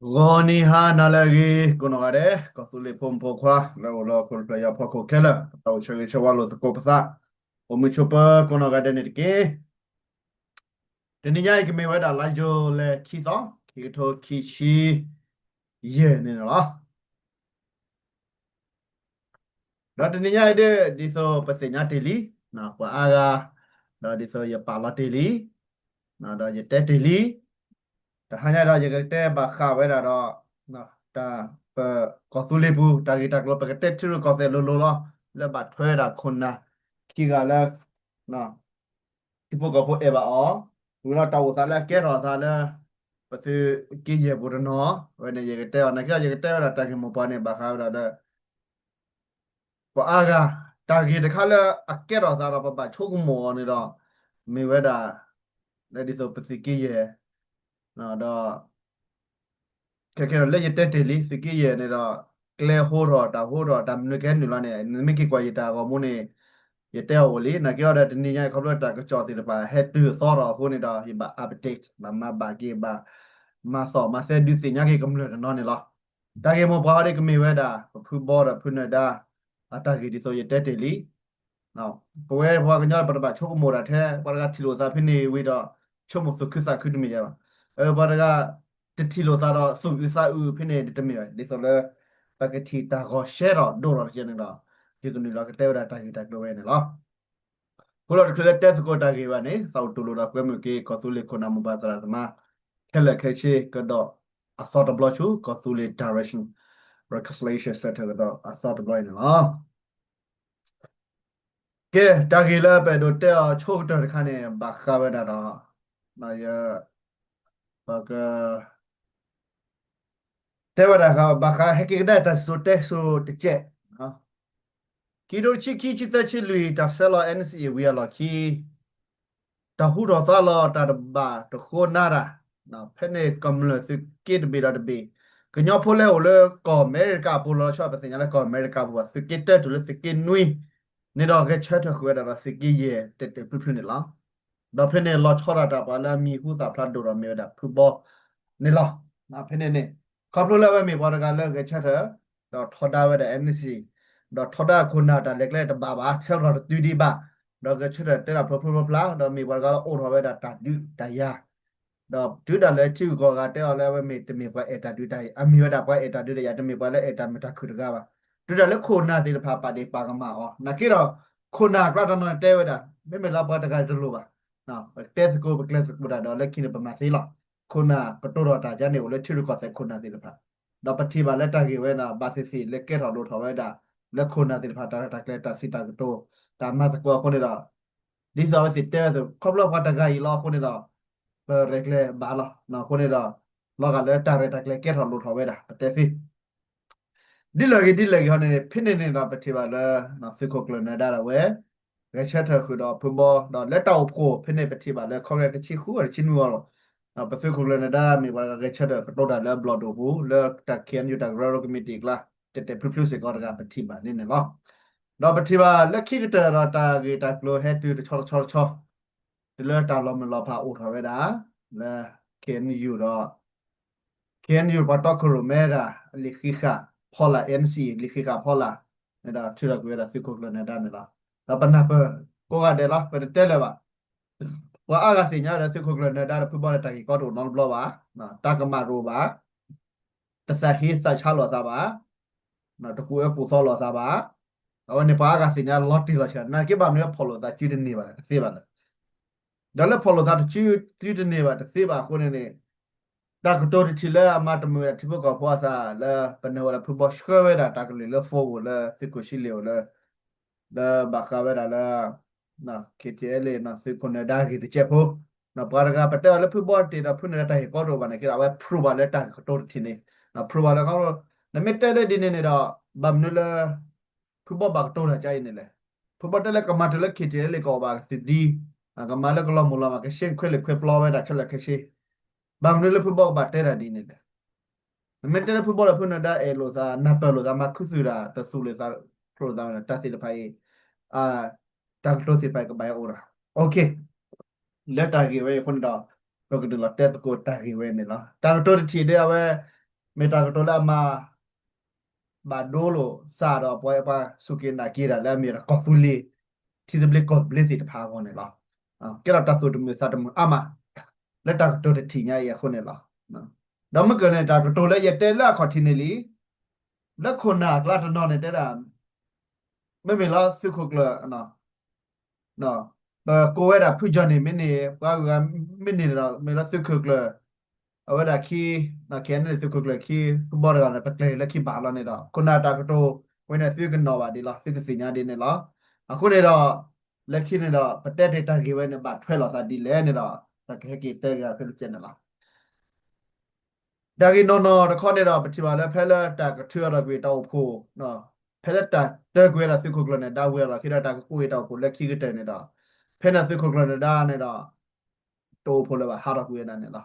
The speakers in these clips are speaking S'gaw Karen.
ဂီၤနံၤဟါနၤလၢအဂ့ၤ ကိးနီၢ်ဂၤဒဲး ကီၢ်သူလ့ၤဖိမုၣ်ဖိခွါ လၢအိၣ်လၢဟီၣ်ခိၣ်ဖျၢၣ်ညါဖီခိၣ်ခဲလၢာ် ပတၢ်အိၣ်ဆၢဂ့ၤဆၢဝါလိာ်သကိးပသး အိၣ်မုာ်ဆိးပၢၤကိးနီၢ်ဂၤဒဲးန့ၣ်တက့ၢ်. တနံၤညါအံၤကမ့ၢ်ဝဲဒၣ်လါယူၤလံခံသီ ခံကထိခံဆံယဲၢ်န့ၣ်လီၤ. ဒီးတနံၤညါအံၤဒ် ဒ်သိးပသ့ၣ်ညါတ့ၢ်လံ ပှၤအါဂၤ ဒီးဒ်သိးယပာ်လီၤတ့ၢ်လံ ဒီးယတဲတ့ၢ်လံ တဟါညါဒီးယကတဲဘၣ်ဃးဝဲဒၣ်ဒီး တၢ်ပကီၢ်သူလ့ၤပူၤ တၢ်ဂ့ၢ်တၢ်ကျိၤ ပကတဲထံရူၢ်ကီၢ်သဲးလိၤလိၤလီၤ လၢဘၣ်ထွဲဝဲဒၣ်ခိၣ်နၢ်ခံဂၤလၢ ထံဖိကီၢ်ဖိအဲၣ်ဘၣ်အီၤ ဝံၤလီၤတၢ်အိၣ်သးလၢအကဲထီၣ်အသးလၢ ပသုးက့ယဲၢ်ပူၤတနီၤ အဝဲန့ၣ်ယကတဲအီၤ နာ်က့ဒီးယကတဲဝဲဒၣ်တၢ်ဂ့ၢ်မိၢ်ပှၢ်န့ၣ် ဘၣ်ဃးဝဲဒၣ်လၢ ပှၤအါဂၤ တၢ်ဂ့ၢ်တခါလၢအကဲထီၣ်သးဒီးပဘၣ်ဆိကမိၣ်အီၤန့ၣ်ဒီး မ့ၢ်ဝဲဒၣ် လၢဒ်သိးပသုးက့ယဲၢ် ဒီး ခဲခဲဒီးလၢယတဲတ့ၢ်လံ သုးက့ယဲၢ်န့ၣ်ဒီး ကျဲဟိထီၣ်တၢ်ဟိထီၣ်တၢ်မနုၤကဟဲနုာ်လီၤန့ၣ် နမ့ၢ်က့ၤကွၢ်ယတၢ်ဂီၤမူန့ၣ် ယတဲအီၤအိၣ်လံ နာ်က့ဒီးတနံၤညါအံၤ ခီဖျိတၢ်ကစီၣ်သ့ၣ်တဖၣ်ဟဲတုၤသီထီၣ်အဃိန့ၣ်ဒီး ယဘၣ် update ဘၣ်မၤဘၣ်က့ၤ ဘၣ်မၤသီၣ်မၤသဲဒုးသ့ၣ်ညါက့ၤကမျၢၢ်တနီၤန့ၣ်လီၤ. တၢ်ဂ့ၢ်မိၢ်ပှၢ်ဟီဒ်ကမ့ၢ်ဝဲဒၣ် ပဖုဘီဒီးဖုနၢၤဒါ အတၢ်ဂ့ၢ်ဒ်သိးယတဲတ့ၢ်လံ ပဝဲပှၤကညီပတဘၣ်ဆိကမိၣ်တၢ်ထဲ ပှၤတဂၤထံၣ်လိာ်သးဖဲန့ၣ်ဝံၤဒီး ဆိကမိၣ်သူၣ်ခုသးခုတမ့ၢ်ယၤဘၣ်. ပှၤတဂၤ တထံၣ်လိာ်သးဒီးသူၣ်အုးသးအုးဖဲန့ၣ်တမ့ၢ်ဘၣ် ဒ်သိးလၢ ပကထံၣ်တၢ်ဂီၤရှဲထီၣ်ဒိၣ်ထီၣ်တက့ၢ်န့ၣ်ဒီး ယကနုာ်လီၤကတဲဝဲဒၣ်တၢ်ဂ့ၢ်တၢ်ကျိၤဝဲန့ၣ်လီၤ. အဃိဒီးတချုးလၢတဲသကိးတၢ်ဂ့ၢ်ဘၣ်န့ၣ် သးအိၣ်တူၢ်လိာ်ဒီးကွဲမုာ်က့ၤ ကီၢ်သူလ့ၤခိၣ်နၢ်မိၢ်ပၢ်သရၣ်သမါ ခဲလၢာ်ခဲဆ့ကဒီးအသီတဘျီဆူ ကီၢ်သူလ့ၤ Direction Reconciliation Center ကဒီးအသီတဘျီအံၤန့ၣ်လီၤ. ကဲ တၢ်ဂ့ၢ်လၢပအဲၣ်ဒိးတဲအီၤဆိကတၢၢ်တခါန့ၣ် ဘၣ်ဃးဝဲဒၣ်ဒီး ယ ပက တဲဝဲဒၣ်ဘၣ်ဃး ဟဲက့ၤကဒါတၢ်စံၣ်စိၤတဲစိၤတစဲး ခံကထိတဆံခံ ဆံသၢ ဆံလွံၢ် တၢ်ဆဲးလီၤ NCA ဝံၤအလီၢ်ခံ တၢ်ဟူထီၣ်သါလီၤ တၢ်တဘၣ်တဃိနါတၢ် ဖဲန့ၣ်ကမျၢၢ်သုးက့တဘ့ၣ်ဒီးတဘ့ၣ် ကညီဖိလၢအိၣ်လၢကီၢ်အမဲရကၤအပူၤလီၤဆီ ပသ့ၣ်ညါလၢကီၢ်အမဲရကၤပူၤ သုးက့တၢတုၤလၢသုးက့နွံ န့ၣ်ဒီးဂဲၤဆၢထၢၣ်ဃုာ်ဝဲဒၣ်ဒီးသုးက့ယဲၢ်တဲာ်တဲာ်ဖျုးဖျုးန့ၣ်လီၤ. ဒီးဖဲန့ၣ်လီၤဆီဒၣ်တၢ်ပှၤလၢအမံၤဟူသၣ်ဖျါဒိၣ်ဒီးမ့ၢ်ဝဲဒၣ်ဖုဘီန့ၣ်လီၤ. ဖဲန့ၣ်န့ၣ် ခီဖျိလၢအဝဲမ့ၢ်ပှၤတဂၤလၢဂဲၤဆၢထၢၣ် ဒီးထီဒါဝဲဒၣ် NCA ဒီးထီဒါခိၣ်နၢ်တၢ်လဲၤကျဲတဘၣ်ဘၣ် ဆဲးထီၣ်တတုၤဒံးဘၣ် ဒီးဂဲၤဆၢထၢၣ်တဲတၢ်ဖျိဖျိဖျါဖျါ ဒီးမ့ၢ်ပှၤတဂၤလၢအိးထီၣ်ဝဲဒၣ်တၢ်ဒုးတၢ်ယၤ ဒီးတုၤဒၣ်လဲာ်ထံဂုၤကီၢ်ဂၤတဲအီၤလၢအဝဲမ့ၢ်တမ့ၢ်ပှၤအဲၣ်တၢ်ဒုးတၢ်ယၤ အမ့ၢ်ဝဲဒၣ်ပှၤအဲၣ်တၢ်ဒုးတၢ်ယၤ တမ့ၢ်ပှၤလၢအဲၣ်တၢ်မုာ်တၢ်ခုၣ်တဂၤဘၣ်. တုၤဒၣ်လၢခိၣ်နၢ်သ့ၣ်တဖၣ်ပာ်ဒ့ၣ်ပာ်ကမၣ်အီၤ နာ်က့ဒီး ခိၣ်နၢ်အကျါတနီၤတဲဝဲဒၣ် မ့မ့ၢ်လၢပှၤတဂၤတလိၣ်ဘၣ် တဲသကိးပကျဲသကိးတၢ်ဒီးလၢခံန့ၣ်ပမၤသ့လီၤ. ခိၣ်နၢ်ကတိၤထီၣ်တၢ်ယါန့ၣ်အိၣ်လၢထံရူၢ်ကီၢ်သဲးခိၣ်နၢ်သ့ၣ်တဖၣ် ဒီးပထံၣ်ဘၣ်လၢတၢ်ဂ့ၢ်ဝဲဒၣ် ဘၣ်သ့ၣ်သ့ၣ်လၢကဲထီၣ်လိၣ်ထီၣ်ဝဲဒၣ် လၢခိၣ်နၢ်သ့ၣ်တဖၣ်တၢ်ရဲၣ်တၢ်ကျဲၤတၢ်စံးတၢ်ကတိၤ တၢ်မၤသကိးအဃိန့ၣ်ဒီး ဒ်သိးအဝဲသ့ၣ်တဲဝဲအသိး ခီဖျိပှၤတဂၤအံၤလီၤအဃိန့ၣ်ဒီး ပရဲၣ်ကျဲၤဘၣ်လီၤ. အဃိန့ၣ်ဒီး လီၤဂာ်လၢတၢ်ရဲၣ်တၢ်ကျဲၤကဲထီၣ်လိၣ်ထီၣ်ဝဲဒၣ် ပတဲသ့ ဒ်လဲၣ်ဂ့ၤဒ်လဲၣ်ဂ့ၤဟီန့ၣ် ဖဲန့ၣ်န့ၣ်ဒီး ပထံၣ်ဘၣ်လၢ သုးခိၣ်ကျၢၢ်နၢၤဒါဒၣ်ဝဲ ဂဲၤဆၢထၢၣ်ဃုာ်ဒီးဖုဘီ ဒီးလၢတၢ်အိၣ်ဖှိၣ်ဖဲန့ၣ် ပထံၣ်ဘၣ်လၢ Congress တဆံဃုအီၤတဆံနွံအီၤလီၤ. ပသုးခိၣ်ကျၢၢ်နၢၤဒါမ့ၢ်ပှၤဂဲၤဆၢထၢၣ်ကတိၤတၢ်လၢအဘျီၣ်ဒိၣ်ပူၤ လၢတၢ် KNU တၢ်ကရၢကရိ committee အကျါ တဲာ်တဲာ်ဖျုးဖျုးစ့ၢ်ကီးတဂၤ ပထံၣ်ဘၣ်န့ၣ်န့ၣ်လီၤ. ဒီးပထံၣ်ဘၣ်လၢခံကတၢၢ်ဒီးတၢ်ဂ့ၢ်တၢ်ကျိၤဟဲတုၤတဆီတဆီတဆီ တုၤလၢတၢ်လီၤမုၢ်လီၤဖးအိၣ်ထီၣ်ဝဲဒၣ် လၢ KNU ဒီး KNU ပှၤတီခိၣ်ရိၣ်မဲဒၣ် လံာ်ဃံးဃာ်ဖီလာ် NCA လံာ်ဃံးဃာ်ဖီလာ် န့ၣ်ဒီးထုးထီၣ်ကွံာ်ဝဲဒၣ်သုးခိၣ်ကျၢၢ်နၢၤဒါန့ၣ်လီၤ. ဒီးပနၢ်ပၢၢ်ကိးဂၤဒဲးလီၤ ပတတဲလၢၤဘၣ်. ပှၤအါဂၤသ့ၣ်ညါဝဲဒၣ်သုးခိၣ်ကျၢၢ်နၢၤဒါဒီးဖုဘီန့ၣ် တၢ်ဂ့ၢ်ကီတအိၣ်နီတဘျီဘၣ်, တၢ်ကမၣ်တအိၣ်ဘၣ်, တသးဟ့သးဆါလိာ်သးဘၣ်, တကူၣ်အၢကူၣ်သီလိာ်သးဘၣ်. အဝဲန့ၣ်ပှၤအါဂၤသ့ၣ်ညါလီၤတံၢ်လီၤဆဲး, နာ်က့ဘၣ်မနုၤဖီၣ်လိာ်သးစုတန့ၢ်ဘၣ်လဲၣ်, တသ့ဘၣ်လဲၣ်. ဒီးလၢဖီၣ်လိာ်သးတစု စုတန့ၢ်ဘၣ်တသ့ဘၣ်အဃိန့ၣ်န့ၣ် တၢ်ကတိၤတထံၣ်လၢအမၤတမုာ်ဝဲဒၣ်ထံဖိကီၢ်ဖိအသးလၢ ပနၢ်ဟူဝဲဒၣ်ဖုဘီဆှၢဝဲဒၣ်တၢ်ကလုၢ်လၢ phone လၢသုးခိၣ်ဆံလ့ၣ်အိၣ်လၢ လၢဘၣ်ဃးဝဲဒၣ်လၢ KTLA သုးခိၣ်နၢၤဒါဂ့ၢ်တစဲးဖိ, ပှၤတဂၤပတဲအီၤလၢဖုဘီတ့ၢ်ဒီးဖုနၢၤဒါတၢ်ဟ့ၣ်ကီတအိၣ်ဘၣ်နာ်က့ဒီး အဝဲ prove ဘၣ်လၢတၢ်ကတိၤတထံၣ်န့ၣ်, prove ဘၣ်လၢ နမ့ၢ်တဲလၢဒ်န့ၣ်န့ၣ်ဒီး ဘၣ်မနုၤလၢ ဖုဘီဘၣ်ကတိၤတၢ်ကါအံၤန့ၣ်လဲၣ်. ဖုဘီတဲလၢကမၤတုၤလၢ KTLA ကအိၣ်ဘၣ်ကသံၣ်ဒံ, ကမၤလၢကလီၤမုၢ်လီၤမၢ် ကရှဲခွဲးလ့ၣ်ခွဲးပျီဝဲဒၣ်ခဲလၢာ်ခဲဆ့, ဘၣ်မနုၤလၢဖုဘီကဘၣ်တဲတၢ်ဒ်န့ၣ်လဲၣ်. နမ့ၢ်တဲလၢဖုဘီဒီးဖုနၢၤဒါအဲၣ်လိာ်သး နၢ်ပၢၢ်လိာ်သး မၤခူသူၣ်တၢ် တသူၣ်လိာ်သး ဖျိလိာ်သးဝဲန့ၣ် တၢ်သ့ၣ်တဖၣ်အံၤ တၢ်ကတိၤသ့ၣ်တဖၣ်အံၤကဘၣ်ဟဲအိၣ်ဒီး လၢတၢ်ဂ့ၢ်ဝဲအံၤအဃိန့ၣ်ဒီး ပကဒုးလီၤတဲသကိးတၢ်ဂ့ၢ်ဝဲန့ၣ်လီၤ. တၢ်ကတိၤတထံၣ်ဒ်အဝဲ မ့ၢ်တၢ်ကတိၤလၢအမၤ ဘၣ်ဒိလိာ်သးဒီးပှၤ ပှၤစူၢ်က့ၤနာ်က့ၤတၢ်လၢအမ့ၢ်ဒီးကီၢ်သူလ့ၤ ထံသဘျ့ကီၢ်သဘျ့သ့ၣ်တဖၣ်အဂီၢ်န့ၣ်လီၤ. ကဲထီၣ်တၢ်သူၣ်တမုာ်သးတမုာ်အါမး လၢတၢ်ကတိၤတထံၣ်ညါအံၤအဃိန့ၣ်လီၤ. ဒီးမုၢ်ကၢၢ်န့ၣ် တၢ်ကတိၤလၢယတဲလၢအခီၣ်ထံးန့ၣ်လံ လၢခိၣ်နၢ်အကျါတနီၤန့ၣ်တဲဒၣ် မ့မ့ၢ်လၢသုးခိၣ်ကျၢၢ် ပကိးဝဲဒၣ်ဖုကၠီၣ်န့ၣ်မ့ၢ်န့ၣ် ပှၤဂၤမ့ၢ်န့ၣ်ဒီး မ့ၢ်လၢသုးခိၣ်ကျၢၢ် အဝဲဒၣ်ခံ ခဲအံၤန့ၣ်သုးခိၣ်ကျၢၢ်ခံ ဖုဘီတဂၤန့ၣ် ပကျဲၤလၢခံဘၣ်လီၤန့ၣ်ဒီး ခိၣ်နၢ်တၢ်ကတိၤဝဲန့ၣ် သုကနီၣ်ဘၣ်ဒ်လီၤ သုကသ့ၣ်ညါဒ်န့ၣ်လီၤ. အဃိန့ၣ်ဒီး လၢခံန့ၣ်ဒီး ပတဲတ့ၢ်တၢ်ဂ့ၢ်ဝဲန့ၣ် ဘၣ်ထွဲလိာ်သးဒ်လဲၣ်န့ၣ်ဒီး တၢ်ကဟဲက့ၤတဲဂ့ၤဖဲန့ၣ်လီၤ. တၢ်ဂ့ၢ်နီၢ်နီၢ်တခီန့ၣ်ဒီး ပထံၣ်ဘၣ်လၢဖဲလၢတၢ်ကထုးအီၤဒီးကွံာ်တၢ်အိၣ်ဖှိၣ် ဖဲလၢတၢ်တၢကွံာ်ဝဲဒၣ်သုးခိၣ်ကျၢၢ်နၢၤဒါဝံၤအလီၢ်ခံဒီး တၢ်ကကူးက့ၤတၢ်အိၣ်ဖှိၣ်လၢခံကတၢၢ်န့ၣ်ဒီး ဖဲန့ၣ်သုးခိၣ်ကျၢၢ်နၢၤဒါန့ၣ်ဒီး တအိၣ်ဖှိၣ်လၢၤဘၣ် ဟးထီၣ်ကွံာ်ဝဲဒၣ်န့ၣ်လီၤ.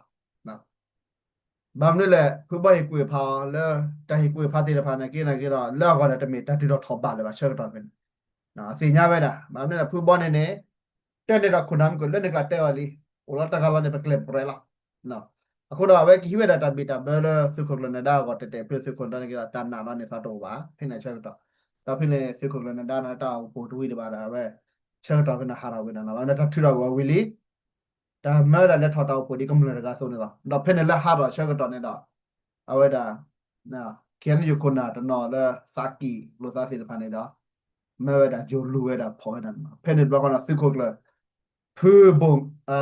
ဘၣ်မနုၤလဲၣ် ဖုဘီဟ့ၣ်ကူၣ်ဖးအီၤလၢ တၢ်ဟ့ၣ်ကူၣ်ဖးသ့ၣ်တဖၣ်န့ၣ်က့န့ၣ်က့ဒီး လၢအဂီၢ်ဒီးတမ့ၢ်တၢ်တုၤထီၣ်ထီၣ်ဘးလၢၤဘၣ် ဆၢကတီၢ်ဖဲန့ၣ် အသ့ၣ်ညါဝဲဒၣ် ဘၣ်မနုၤလဲၣ် ဖုဘီန့ၣ်န့ၣ် တဲန့ၣ်ဒီးခိၣ်နၢ်မုၢ်ကၢၢ် လၢန့ၣ်ကျါတဲဝဲလံ အိၣ်လီၤတဂၤလီၤန့ၣ် ပကျဲၤပြဲးလီၤ. အဃိဒီးအဝဲကဟံးဝဲဒၣ်တၢ်ဘံၣ်တၢ်ဘၢလၢသုးခိၣ်ကျၢၢ်နၢၤဒါအဂီၢ် တဲာ်တဲာ်ဖုသုးခိၣ်နၢၤဒါန့ၣ်က့ဒီး တၢ်နာ်လီၤန့ၣ်သးတအိၣ်ဘၣ် ဖဲန့ၣ်ဆၢကတီၢ် ဒီးဖဲန့ၣ်သုးခိၣ်ကျၢၢ်နၢၤဒါန့ၣ် တၢ်အိၣ်ဖှိၣ်တဝံၤတဘၣ်ဒီး အဝဲ ဆၢကတီၢ်ဖဲန့ၣ်ဟးထီၣ်ဝံၤဒီး ဘၣ်မနုၤတၢ်ထုးထီၣ်ကွံာ်ဝံၤလံ တၢ်မၢဝဲဒၣ်လဲၤထီၣ်တၢ်အိၣ်ဖှိၣ်ဒ်ကမျၢၢ်တဂၤအသိးန့ၣ်လီၤ. ဒီးဖဲန့ၣ်လၢဟးထီၣ်ဆၢကတီၢ်န့ၣ်ဒီး အဝဲဒၣ် ခဲအံၤန့ၣ်ယခိၣ်နၢ်တနီၤလၢသးကံၢ်လိာ်သးသ့ၣ်တဖၣ်န့ၣ်ဒီး မၢဝဲဒၣ်ယိၤလူၤဝဲဒၣ်ဖီၣ်ဝဲဒၣ်န့ၣ်လီၤ. ဖဲန့ၣ်တဘျီဃီန့ၣ် သုးခိၣ်ကျၢၢ် ဖုဘိၣ်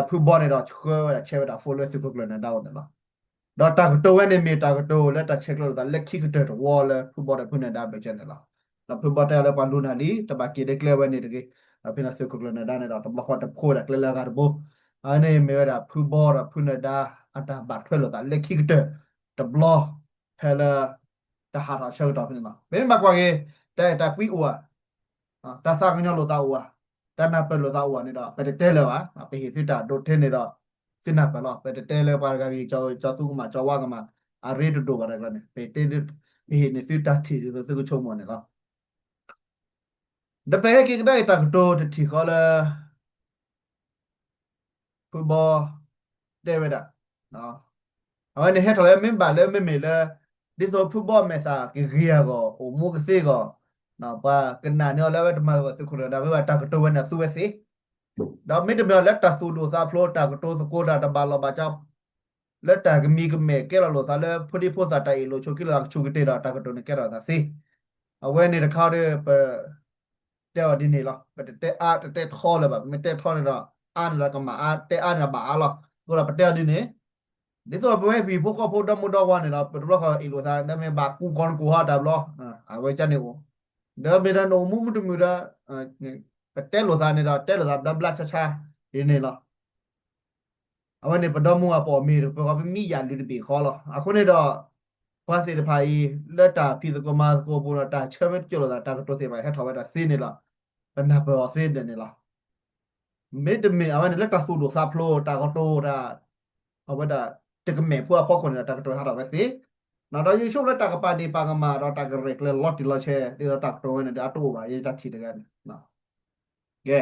ဖုဘီန့ၣ်ဒီးဆှၢဝဲဒၣ်ဆဲးဝဲဒၣ် phone လၢသုးခိၣ်ကျၢၢ်နၢၤဒါအအိၣ်န့ၣ်လီၤ. ဒီးတၢ်ကတိၤဝဲန့ၣ်မ့ၢ်တၢ်ကတိၤလၢတၢ်ဆဲးကျိးလိာ်သးလၢခံကတၢၢ်တဝီလၢဖုဘီဒီးဖုနၢၤဒါဘၢၣ်စၢၤန့ၣ်လီၤ. ဒီးဖုဘီတဲအီၤလၢပှၤလူၤနၢ်လံ တဘၣ်က့ၤဒ်ကျဲဝဲန့ၣ်တဂ့ၤ. ဒီးဖဲန့ၣ်သုးခိၣ်ကျၢၢ်နၢၤဒါန့ၣ်ဒီး တဘျီဃီတဖိးဝဲဒၣ်ကျဲလၢအဂၤတဘိ အဝဲန့ၣ်မ့ၢ်ဝဲဒၣ်ဖုဘီဒီးဖုနၢၤဒါ အတၢ်ဘၣ်ထွဲလိာ်သးလၢခံကတၢၢ် တဘျီ ဖဲလၢ တၢ်ဟးထီၣ်ဆၢကတီၢ်ဖဲန့ၣ်လီၤ. ပမ့ၢ်ဘၣ်ကွၢ်က့ၤ တၢ်အဲၣ်တၢ်ကွံအိၣ်ဧါ, တၢ်သးကညီၤလိာ်သးအိၣ်ဧါ, တၢ်နၢ်ပၢၢ်လိာ်သးအိၣ်ဧါန့ၣ်ဒီး ပတတဲလၢၤဘၣ်. ပဟ့ၣ်သုတၢ်ဒိးထံန့ၣ်ဒီး သုနၢ်ပၢၢ်လီၤ. ပတတဲလၢပှၤတဂၤဂ့ၤ ကၠီသူကမၣ် ကၠီဝါကမၣ် အရ့တဒိၣ်ဘၣ်တၢ်ကျါန့ၣ် ပတဲ ပဟ့ၣ်န့ၢ်သုတၢ်ထံၣ်ဒ်သိးသုကဆိကမိၣ်န့ၣ်လီၤ. ဒီးပဟဲက့ၤကဒါက့ၤတၢ်ကတိၤတထံၣ်ဃီလၢ ဖုဘီ တဲဝဲဒၣ် အဝဲန့ၣ်ဟဲထီၣ်လၢ မ့ၢ်ဘၣ်လၢမ့မ့ၢ်လၢ ဒ်သိးဖုဘီမဲာ်သၣ်ကဂ့ၤအဂီၢ် အိၣ်မူကသ့အဂီၢ် ပှၤကနာ်န့ၢ်အီၤလၢအဝဲတမၤသကိးသုးခိၣ်နၢၤဒါ မ့ၢ်ဘၣ်တၢ်ကတိၤဝဲန့ၣ်သူဝဲသ့ ဒီးမ့တမ့ၢ်အီၤလၢတၢ်သူၣ်ဒိၣ်သးဖျိး တၢ်ကတိၤသကိးတၢ်တဘၣ်လီၢ်ဘၣ်ကၠီ လၢတၢ်ကမံၤကမဲာ်ကဲလီၤလိာ်သးလၢဖိဒံဖိသၣ်တၢ်အ့ၣ်လိာ်ဆိးက့လိာ်သးကဆူးကတ့ၢ်ဒီး တၢ်ကတိၤန့ၣ်ကဲထီၣ်သးသ့ အဝဲန့ၣ်တခါဒီး ပ တဲအီၤဒ်န့ၣ်လီၤ. ပတတဲအါတတဲထီလၢၤဘၣ်. ပမ့ၢ်တဲထီန့ၣ်ဒီး အါန့ၣ်ဒီးကမၤအါ, တဲအါန့ၣ်ဒီးဘၣ်အါလီၤ. အဃိဒီးပတဲအီၤဒ်န့ၣ် ဒ်သိးပဝဲဟံၣ်ဖိဃီဖိဒီမုၢ်ဒီဝါန့ၣ်ဒီး ပတဘျီဃီအ့ၣ်လိာ်သး ဒီးမ့ၢ်ဘၣ်ကူၣ်ကီၢ်နကူၣ်ဟီတၢ်ဘျီ အဝဲကန့ၣ်အိၣ် ဒီးမ့ၢ်ဒီးနအိၣ်မူမုၢ်တမုာ်ဒီး ပတဲလိာ်သးန့ၣ်ဒီး တဲလိာ်သးဘျါဘျါဆါဆါ ဒ်န့ၣ်လီၤ. အဝဲန့ၣ်ပဒီမုၢ်အပီၢ်မ့ၢ်တပၢၤဃီပမံယၣ်လုၢ်တဘ့ၣ်ဃီလီၤ. အဃိန့ၣ်ဒီး ပှၤသ့ၣ်တဖၣ်အံၤ လၢတၢ်ဖံးသကိးမၤသကိးအပူၤဒီး တၢ်ဆၢမ့ၢ်တကၠိလိာ်သး တၢ်ကတိၤသ့ၣ်တဖၣ်ဟဲထီၣ်ဝဲဒၣ်သ့န့ၣ်လီၤ. ပနၢ်ပၢၢ်အီၤသ့ဒၣ်န့ၣ်လီၤ. မ့တမ့ၢ်အဝဲန့ၣ်လၢတၢ်သူၣ်ဒိၣ်သးဖျိး တၢ်ကတိၤတၢ် အဝဲဒၣ် တကမဲာ်ဖိအဖီခိၣ်န့ၣ်ဒီး တၢ်ကတိၤဟးထီၣ်ဝဲသ့ ဒီးယဆိကမိၣ်လၢတၢ်ကပာ်ဒ့ၣ်ပာ်ကမၣ်ဒီးတၢ်ကရဲၣ်ကျဲၤလီၤတံၢ်လီၤဆဲး ဒ်သိးတၢ်ကတိၤဝဲန့ၣ်ဒီးအတအိၣ်ဘၣ် ယဲယတၢ်ထံၣ်တဂၤန့ၣ် ကဲ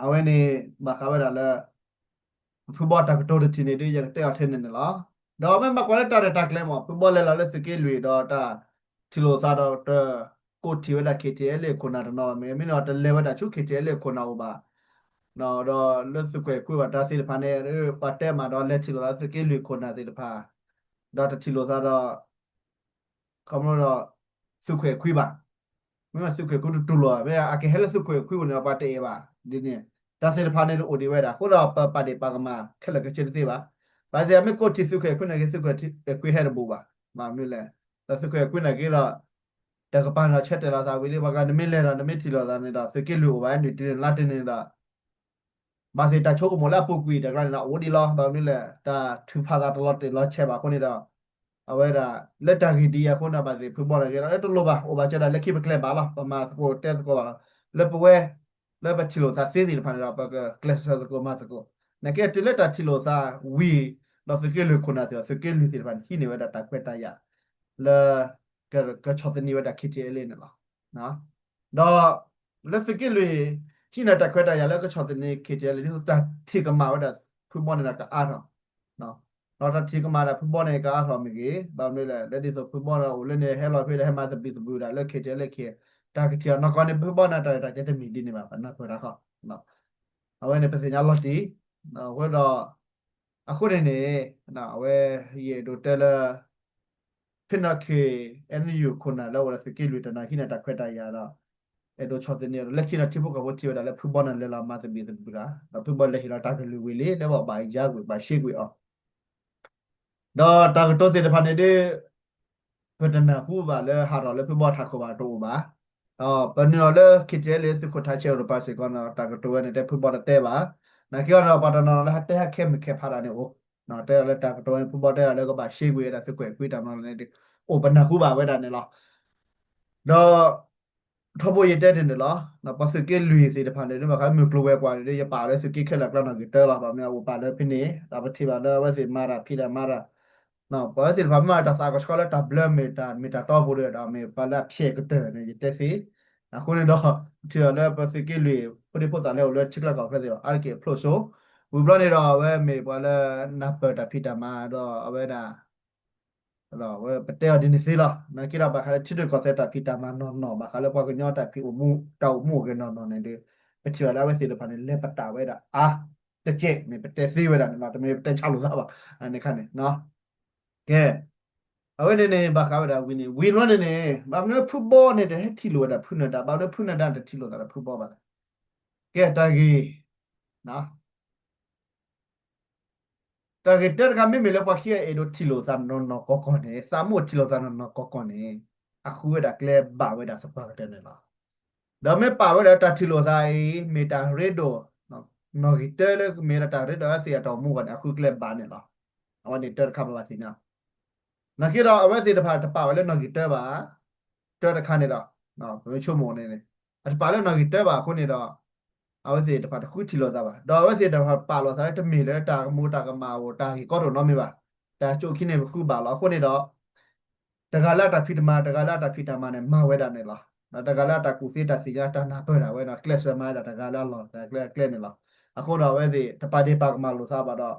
အဝဲန့ၣ် ဘၣ်ဃးဝဲဒၣ်လၢ ဖုဘီတၢ်ကတိၤတထံၣ်န့ၣ်ဒီး ယကတဲအီၤထဲန့ၣ်န့ၣ်လီၤ. ဒီးမ့ၢ်ဘၣ်ကွၢ်လၢတၢ်ရဲၣ်တၢ်ကျဲၤမး ဖုဘီလဲၤလီၤလၢသုးက့လွံၢ်ဒီးတၢ်ထံၣ်လိာ်သးဒီးတၢ်ကိးထံၣ်ဝဲဒၣ် KTLA ခိၣ်နၢ်တနီၤမ့ၢ် မ့ၢ်န့ၣ်အီၤတလဲၤဝဲဒၣ်ဆူ KTLA ခိၣ်နၢ်အိၣ်ဘၣ် ဒီးလၢသုးခွဲးခွံဘၣ်တၢ်သ့ၣ်တဖၣ်န့ၣ် ပှၤတဲမးဒီးလဲၤထံၣ်လိာ်သးသုးက့လွံၢ်ခိၣ်နၢ်သ့ၣ်တဖၣ် ဒီးတထံၣ်လိာ်သးဒီး ခီဖျိဒီး သုးခွဲးခွံဘၣ်. မ့ၢ်သုးခွဲးခွံတတူၢ်လိာ် မ့ၢ်အကဟဲလၢသုးခွဲးခွံပူၤန့ၣ် ပှၤတအဲၣ်ဘၣ်ဒ်န့ၣ် တၢ်သ့ၣ်တဖၣ်န့ၣ်တအိၣ်ဒံးဝဲဒၣ် အဃိဒီးပပာ်ဒ့ၣ်ပာ်ကမၣ်ခဲလၢာ်ခဲဆ့တသ့ဘၣ်. ဘၣ်သ့ၣ်အမ့ၢ်ကိးထံၣ်သုးခွဲးခွံန့ၣ်က့ သုးခွဲးခွံဟဲတဘူးဘၣ်. ဘၣ်မနုၤလဲၣ် ဒီးသုးခွဲးခွံန့ၣ်က့ဒီး တကပၤန့ၣ်ဒီးဆၢတဲာ်လီၤသးဝံၤလံ ပှၤကျါနမ့ၢ်လဲၤဒီး နမ့ၢ်ထံၣ်လိာ်သးန့ၣ်ဒီး သုးက့လွံၢ်အိၣ်ဘၣ် နုာ်တ့ၢ်နုာ်လါတ့ၢ်န့ၣ်ဒီး ဘၣ်သ့ၣ်တၢ်ဆိကမိၣ်လၢအပူၤကွံာ်တၢ်ကျါန့ၣ်ဒီး အိၣ်ဒံးလီၤ. ဘၣ်မနုၤလဲၣ် တၢ်ထုးဖးသးတလီၤတံၢ်လီၤဆဲးဘၣ်အဃိန့ၣ်ဒီး အဝဲဒၣ် လၢတၢ်ဂ့ၢ်ဒ်အံၤအဃိန့ၣ် ဘၣ်သ့ၣ်ဖုဘီန့ၣ်က့ဒီး တလိၣ်ဘၣ် အိၣ်ဘၣ်စၢၤဒၣ်လၢခံပကျဲၤဘၣ်လီၤ. ပမၤသကိးတဲသကိးဘၣ်လီၤ. လၢပဝဲ လၢပထံၣ်လိာ်သးသ့သ့ၣ်တဖၣ်န့ၣ်ဒီး ပကကျဲးစၢးသကိးမၤသကိး နကဲတုၤလၢတၢ်ထံၣ်လိာ်သးဝံၤ ဒီးသုးက့လွံၢ်ခိၣ်နၢ်သ့ၣ်ဒီး သုးက့လွံၢ်သ့ၣ်တဖၣ်န့ၣ် ဟံးန့ၢ်ဝဲဒၣ်တၢ်ခွဲးတၢ်ယာ် လၢ ကဆီၣ်သနံးဝဲဒၣ် KTLA န့ၣ်လီၤ. ဒီး လၢသုးက့လွံၢ် ဟံးန့ၢ်တၢ်ခွဲးတၢ်ယာ်လၢကဆီၣ်သနံး KTLA ဒ်သိးတၢ်ထံၣ်ကမၣ်ဝဲဒၣ်ဖုဘီန့ၣ်ဒီးကအါထီၣ် ဒီးတၢ်ထံၣ်ကမၣ်ဒၣ်ဖုဘီန့ၣ် ကအါထီၣ်မ့ၢ်ဂ့ၤ, ဘၣ်မနုၤလဲၣ် လၢဒ်သိးဖုဘီဒီးအိၣ်လၢန့ၣ် ဟဲလီၤဖဲဒီး ဟဲမၤသဘံၣ်သဘုၣ်ဒၣ်လၢ ခဲကဲလၢခံ တၢ်ကထံၣ်အီၤနီၢ်ကီၢ်န့ၣ် ဖုဘီန့ၣ် တၢ်ရဲၣ်တၢ်ကျဲၤတမ့ၢ်ဒ်န့ၣ်ဘၣ်, ပနၢ်ပၢၢ်တၢ်ဃီ. အဝဲန့ၣ်ပသ့ၣ်ညါလီၤတံၢ်, အဃိဒီး အဃိန့ၣ်န့ၣ် အဝဲ ယအဲၣ်ဒိးတဲလၢ ဖဲနီၢ်ခံ အဲၣ်ယူၣ် ခိၣ်နၢ်လၢအိၣ်ဒီးသုးက့လွံၢ်တနီၤဟံးန့ၢ်တၢ်ခွဲးတၢ်ယာ်ဒီး အဲၣ်ဒိးဆီၣ်သနံးဒီး လၢခံဒီးထံဖိကီၢ်ဖိထံၣ်ဝဲဒၣ်လၢဖုဘီန့ၣ်လဲၤလီၤမၤသဘံၣ်သဘုၣ်တၢ်, ဒီးဖုဘီလဲၤဟ့ၣ်လီၤတၢ်ကလုၢ်ဝံၤလံ လၢဘၣ်ဘၣ်ယါကွံာ်ဘၣ်ရှဲကွံာ်အီၤ ဒီးတၢ်ကတိၤသ့ၣ်တဖၣ်န့ၣ်ဒ် ပတနၢ်ဟူဘၣ်လၢဟးထီၣ်လၢဖုဘီထးခိၣ်ဘၣ်တအိၣ်ဘၣ်. ဒီးပနုာ်လီၤလၢ KTLA သုးခိၣ်ထးဆဲးအိၣ်ဒီးပှၤစ့ၢ်ကီးန့ၣ် တၢ်ကတိၤဝဲန့ၣ် တဲဖုဘီတတဲဘၣ်. နာ်က့ဒီးပှၤတနီၤနီၤလၢဟးတဲဟဲခဲမုၢ်ခဲဖးတၢ်န့ၣ်အိၣ်, တဲလီၤလၢတၢ်ကတိၤဝဲ ဖုဘီတဲလီၤလၢကဘၣ်ရှဲကွံာ်ဝဲဒၣ်သုးကွဲးကွံာ်တၢ်မနုၤန့ၣ် အိၣ်ပနၢ်ဟူဘၣ်ဝဲဒၣ်န့ၣ်လီၤ. ဒီး ထီဘိယတဲန့ၣ်န့ၣ်လီၤ. ပှၤသုးက့လွံၢ်သ့ၣ်တဖၣ်န့ၣ် ဘၣ်ဃးမုၢ်ကျိၤဝဲၤကွာ်န့ၣ် ယပာ်လၢသုးက့ခဲလၢာ်အကျါနီၣ်ဂံၢ်တၢလီၤ. ဘၣ်မနုၤအအိၣ်ပာ်လၢဖဲန့ၣ် ဒီးပထံၣ်ဘၣ်လၢအဝဲသ့ၣ်မၤတၢ်ဖံးတၢ်မၤတၢ် ပှၤဝဲသ့ၣ်တဖၣ်မ့ၢ်တၢ်သးကဆှီလၢတၢ်ဘျၢမ့ၢ်တၢ်မ့ၢ်တၢ်တီပူၤဒီး ဒီးမ့ၢ်ပှၤလၢအဖျဲၣ်ကတၢၢ်န့ၣ် ယတဲသ့. အဃိန့ၣ်ဒီး ထံၣ်အီၤလၢပသုးက့လွံၢ် ဖိဒံဖိသၣ်လၢအိၣ်လၢထံချၢကီၢ်ချၢသ့ၣ် အါတက့ၢ်အဖျိၣ်စိ ဝံၤဘျီန့ၣ်ဒီး အဝဲမ့ၢ်ပှၤလၢနၢ်ပၢၢ်တၢ်ဖံးတၢ်မၤဒီးအဝဲဒၣ် ပတဲအီၤဒ်န့ၣ်သ့လီၤ. နာ်က့ဒီးဘၣ်ဃးလၢထံဒိၣ်ကီၢ်သဲးတၢ်ဖံးတၢ်မၤနီၢ်နီၢ် ဘၣ်ဃးလၢပှၤကညီတၢ်ဖံးအိၣ်မူ တၢ်အိၣ်မူအိၣ်ဂဲၤနီၢ်နီၢ်န့ၣ်ဒီး ပထံၣ်ဘၣ်လၢအဝဲသ့ၣ်တဖၣ်န့ၣ် လဲၤပတာ်ဝဲဒၣ်အါတကဲးန့ၣ် ပတဲသ့ဝဲဒၣ်န့ၣ်လီၤ. တမ့ၢ်ပတဲဆးလိာ်သးဘၣ် န့ၣ်ခါန့ၣ် ကဲ အဝဲန့ၣ်န့ၣ် ဘၣ်ဃးဝဲဒၣ်ဝံၤန့ၣ် ဝံၤလီၤန့ၣ်န့ၣ် ဘၣ်မနုၤလၢဖုဘီန့ၣ် တဟဲထံၣ်လိာ်ဝဲဒၣ်ဖုနၢၤဒါ ဘၣ်မနုၤဖုနၢၤဒါန့ၣ် တထံၣ်လိာ်သးဒီးဖုဘီဘၣ်လဲၣ်. ကဲတၢ်ဂ့ၢ် တၢ်ဂ့ၢ်တၢတခါ မ့မ့ၢ်လၢပှၤခံဂၤအဲၣ်ဒိးထံၣ်လိာ်သးနီၢ်နီၢ်ကီၢ်ကီၢ်န့ၣ် သးမူထံၣ်လိာ်သးနီၢ်နီၢ်ကီၢ်ကီၢ်န့ၣ် အဃုဝဲဒၣ်ကျဲဘၣ်ဝဲဒၣ်သပှၢ်ကတၢၢ်န့ၣ်လီၤ. ဒီးမ့ၢ်ပာ်ဝဲဒၣ်တၢ်ထံၣ်လိာ်သးအံၤ မ့ၢ်တၢ်ရ့ဒိၣ် နီၣ်ဂံၢ်တၢလၢမ့ၢ်ဒၣ်တၢ်ရ့ဒိၣ်အဝဲသ့ၣ်အတၢ်အိၣ်မူအဂီၢ်န့ၣ် အဃုကျဲဘၣ်န့ၣ်လီၤ. အဝဲန့ၣ်တၢတခါပဘၣ်သ့ၣ်ညါ နာ်က့ဒီးအဝဲသ့ၣ်တဖၣ်တပာ်ဝဲလၢနီၣ်ဂံၢ်တၢဘၣ်. တၢတခါန့ၣ်ဒီး ပမ့ၢ်ဆိကမိၣ်န့ၣ် အတပာ်လၢနီၣ်ဂံၢ်တၢဘၣ်အဃိန့ၣ်ဒီး အဝဲသ့ၣ်တဖၣ်တဃုထံၣ်လိာ်သးဘၣ်. ဒီးအဝဲသ့ၣ်တဖၣ်ပာ်လိာ်သးလၢတမ့ၢ်လၢတၢ်ကမူတၢ်ကမၣ်အိၣ် တၢ်ဂ့ၢ်ကီတအိၣ်နီတမံၤဘၣ်. တၢ်ကၠိခံန့ၣ်ပဃုဘၣ်လီၤ. အဃိန့ၣ်ဒီး တဂၤလၢအတၢ်ဖံးတၢ်မၤ တဂၤလၢအတၢ်ဖံးတၢ်မၤန့ၣ် မၤဝဲဒၣ်န့ၣ်လီၤ. ဒီးတဂၤလၢအတၢ်ကူၣ်သ့တၢ်သ့ၣ်ညါတၢ်နၢ်ပၢၢ်ဒၣ်ဝဲန့ၣ် ကျဲးစၢးမၤဝဲဒၣ်တဂၤလၢအလီၢ်တဂၤကျဲအကျဲန့ၣ်လီၤ. အဃိဒီးအဝဲသ့ၣ် တပာ်ဒ့ၣ်ပာ်ကမၣ်လိာ်သးဘၣ်ဒီး